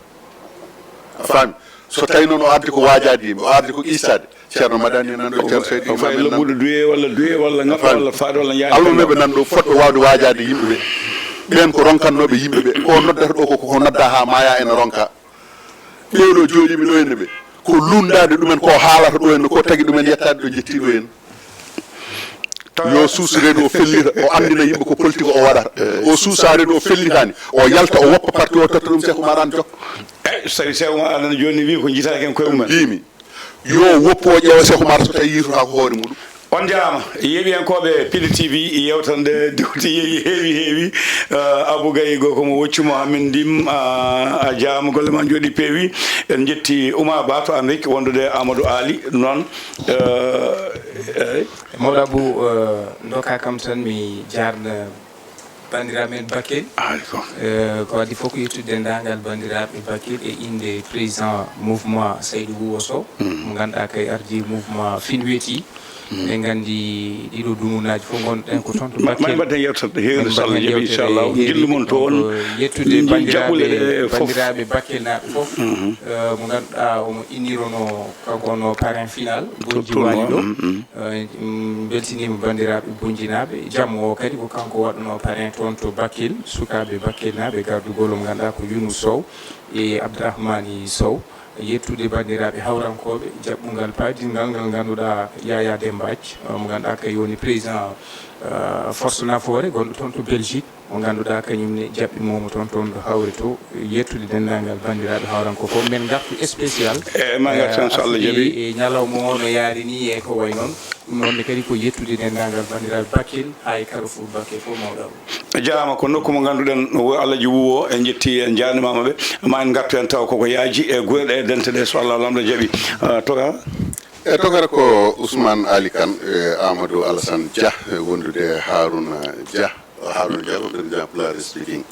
A faami? So tawii noon o ardi ko waajaade yimɓe, o ardi ko qiistaade, Ceerno Madani nan ɗo, Ceerno Seydi Imam en nan ɗo. Lobbuɗo duye walla duye walla ŋaɓɓa walla faaɗa walla yaani. Almuɓe ɓe nan ɗo fotɓe waawde waajaade yimɓe ɓe. Ɓeen ko ronkannooɓe yimɓe ɓe. Ko noddata ɗo ko, ko nodda haa maaya ene ronka. Ɓeeɗo jooɗiiɓe ɗo henne ɓe, ko lunndaade ɗumen, ko haalata ɗo henne, ko tagi ɗumen yettaade ɗo njettii ɗo henne. Yo suus reedu o fellita, o anndina yimɓe ko politique o waɗata. O suusa reedu o fellitaani, o yalta o woppa parti o totta ɗum Cheikh Oumar Anne Diop. Eyi, so tawii Cheikh Oumar Anne jooni wi ko njitaaki en koye mumen. Mbiimi, yo woppu o ƴeewa Cheikh Oumar so tawii yiytotaako hoore muɗum. On njaaraama, yeeɓiyankooɓe Pile T V, yeewtere nde diwti yeewi, heewi, heewi. Eh, Abou Gaye, goo ko mo woccu mo, Amin Ndim, a, a jaaraama, golle ma njooɗi peewi. En njetti Oumar Ba to Amérique, wondude Amadou Ali, noon, eh, eh. Mawɗo Abou, eh, ndokkaa kam tan mi jaarna banndiraaɓe men Bakel. Aali ko. Eh, ko adii fof ko yettude denndaangal banndiraaɓe Bakel e innde président mouvement Saydou Wouwo Sow, mo ngannduɗaa kay ardii mouvement Fin Weeti. Eɗen nganndi ɗiɗo dumunaaji fof ngonɗen ko toon to Bakel. Ma, ma mbaɗen yewtere heewde, so Allah jaɓi, inchallah. Jillu mon to on. Yettude banndiraaɓe, banndiraaɓe Bakelnaaɓe fof. Eh, mo ngannduɗaa omo innirunoo, kanko wonno parrain final, Bonji Waali ɗo. Eh, mm, mbeltiniima banndiraaɓe Bonjinaaɓe. Jamma o kadi ko kanko waɗunoo parrain toon to Bakel, sukaaɓe Bakelnaaɓe, gardugol mo ngannduɗaa ko Younous Sow e Abdourahmani Sow. Yettude banndiraaɓe hawrankooɓe, jaɓɓungal paydingal ngal ngannduɗaa Yaya Demba Athie, mo ngannduɗaa kay woni président, eh, Force Nafoore gonɗo toon to Belgique, mo ngannduɗaa kañum ne jaɓɓi moomo toon, toon to Hawre to. Yettude denndaangal banndiraaɓe hawrankooɓe fof, men ngartu spécial. E, ma ngartu tan, so Allah jaɓi. E, e ñalawma o no yaari ni e ko wayi noon. Ɗum noon ne kadi ko yettude denndaangal banndiraaɓe Bakel, haa e Carrefour Bakel fof, mawɗo Abou. Jaaraama, ko nokku mo ngannduɗen wo Alaji Wuwo, en njetti, en njaarnimaama ɓe. Ma en ngartu heen taw koko yaaji e gure ɗe, e dente ɗe, so Allah Laamɗo jaɓi. Ah, toga? E togata ko Ousmane Ali Kane, e Amadou Alassane Dia, e wondude Harouna Dia. Harouna Dia ko président Pulaar Speaking.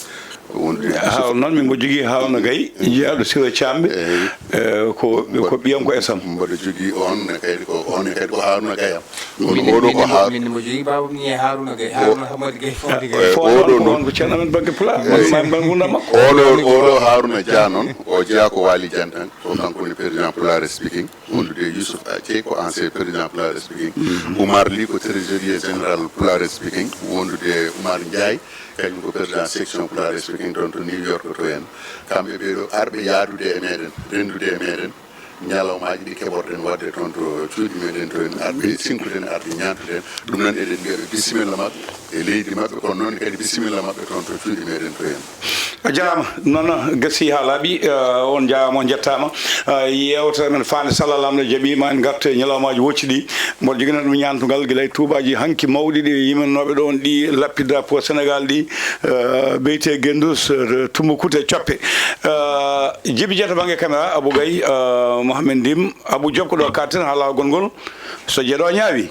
Wondude Harouna noon, min mbo jogii Harouna Gaye, jeyaaɗo Siro Thiamɓe. Eyi. Eh, ko, ko ɓiyam ko esam. Mboɗo jogii on ne kadi ko, on ne kadi ko Harouna Gaye am. Kono oɗo ko Har- min mbo jogii baabam ni e Harouna Gaye, Harouna Hamadi Gaye Fodé Gaye. Eh, oɗo noon ko Ceerno Amen Bagge Pulaar. Eyi. Ma, ma, ma, ngunda makko. Oɗo, oɗo Harouna Dia noon, o jeyaa ko Waly Diagne tan, ko kanko woni président Pulaar Speaking. Wondude Youssouf Athie ko ancien président Pulaar Speaking. Oumar Ly ko trésorier général Pulaar Speaking. Wondude Oumar Ndiaye, kañum ko président section Pulaar Speaking toon to New York to en. Kamɓe ɓeeɗo arɓe yaadude e meɗen, renndude e meɗen. Ñalawmaaji ɗi keɓorɗen waɗde toon to cuuɗi meɗen to en arde, sinkuden arde ñaantude en. Ɗum noon eɗen mbiya ɓe bisimilla maɓɓe e leydi maɓɓe, kono noon kadi bisimilla maɓɓe toon to cuuɗi meɗen to en. A jarama, noon gasi ha laaɓi. Eh, on jarama, on jettama. Eh, yewtere men faande, so Allah laamɗo jaɓi, ma en gartu e ñalawmaaji wocci ɗi. Mboɗo jogino ɗum ñaantugal gila e tuubaaji hanki mawɗi ɗi yimanooɓe ɗon ɗi lappi drapeau Sénégal ɗi, eh, beyte Gendus, eh, Tumbuktu e Coppe. Eh, Jibi Dia to bannge caméra, Abou Gaye, eh, Mohamed Ndim, Abou Diop ko ɗo karten ha laawol ngol. So jeeɗo ñaawi.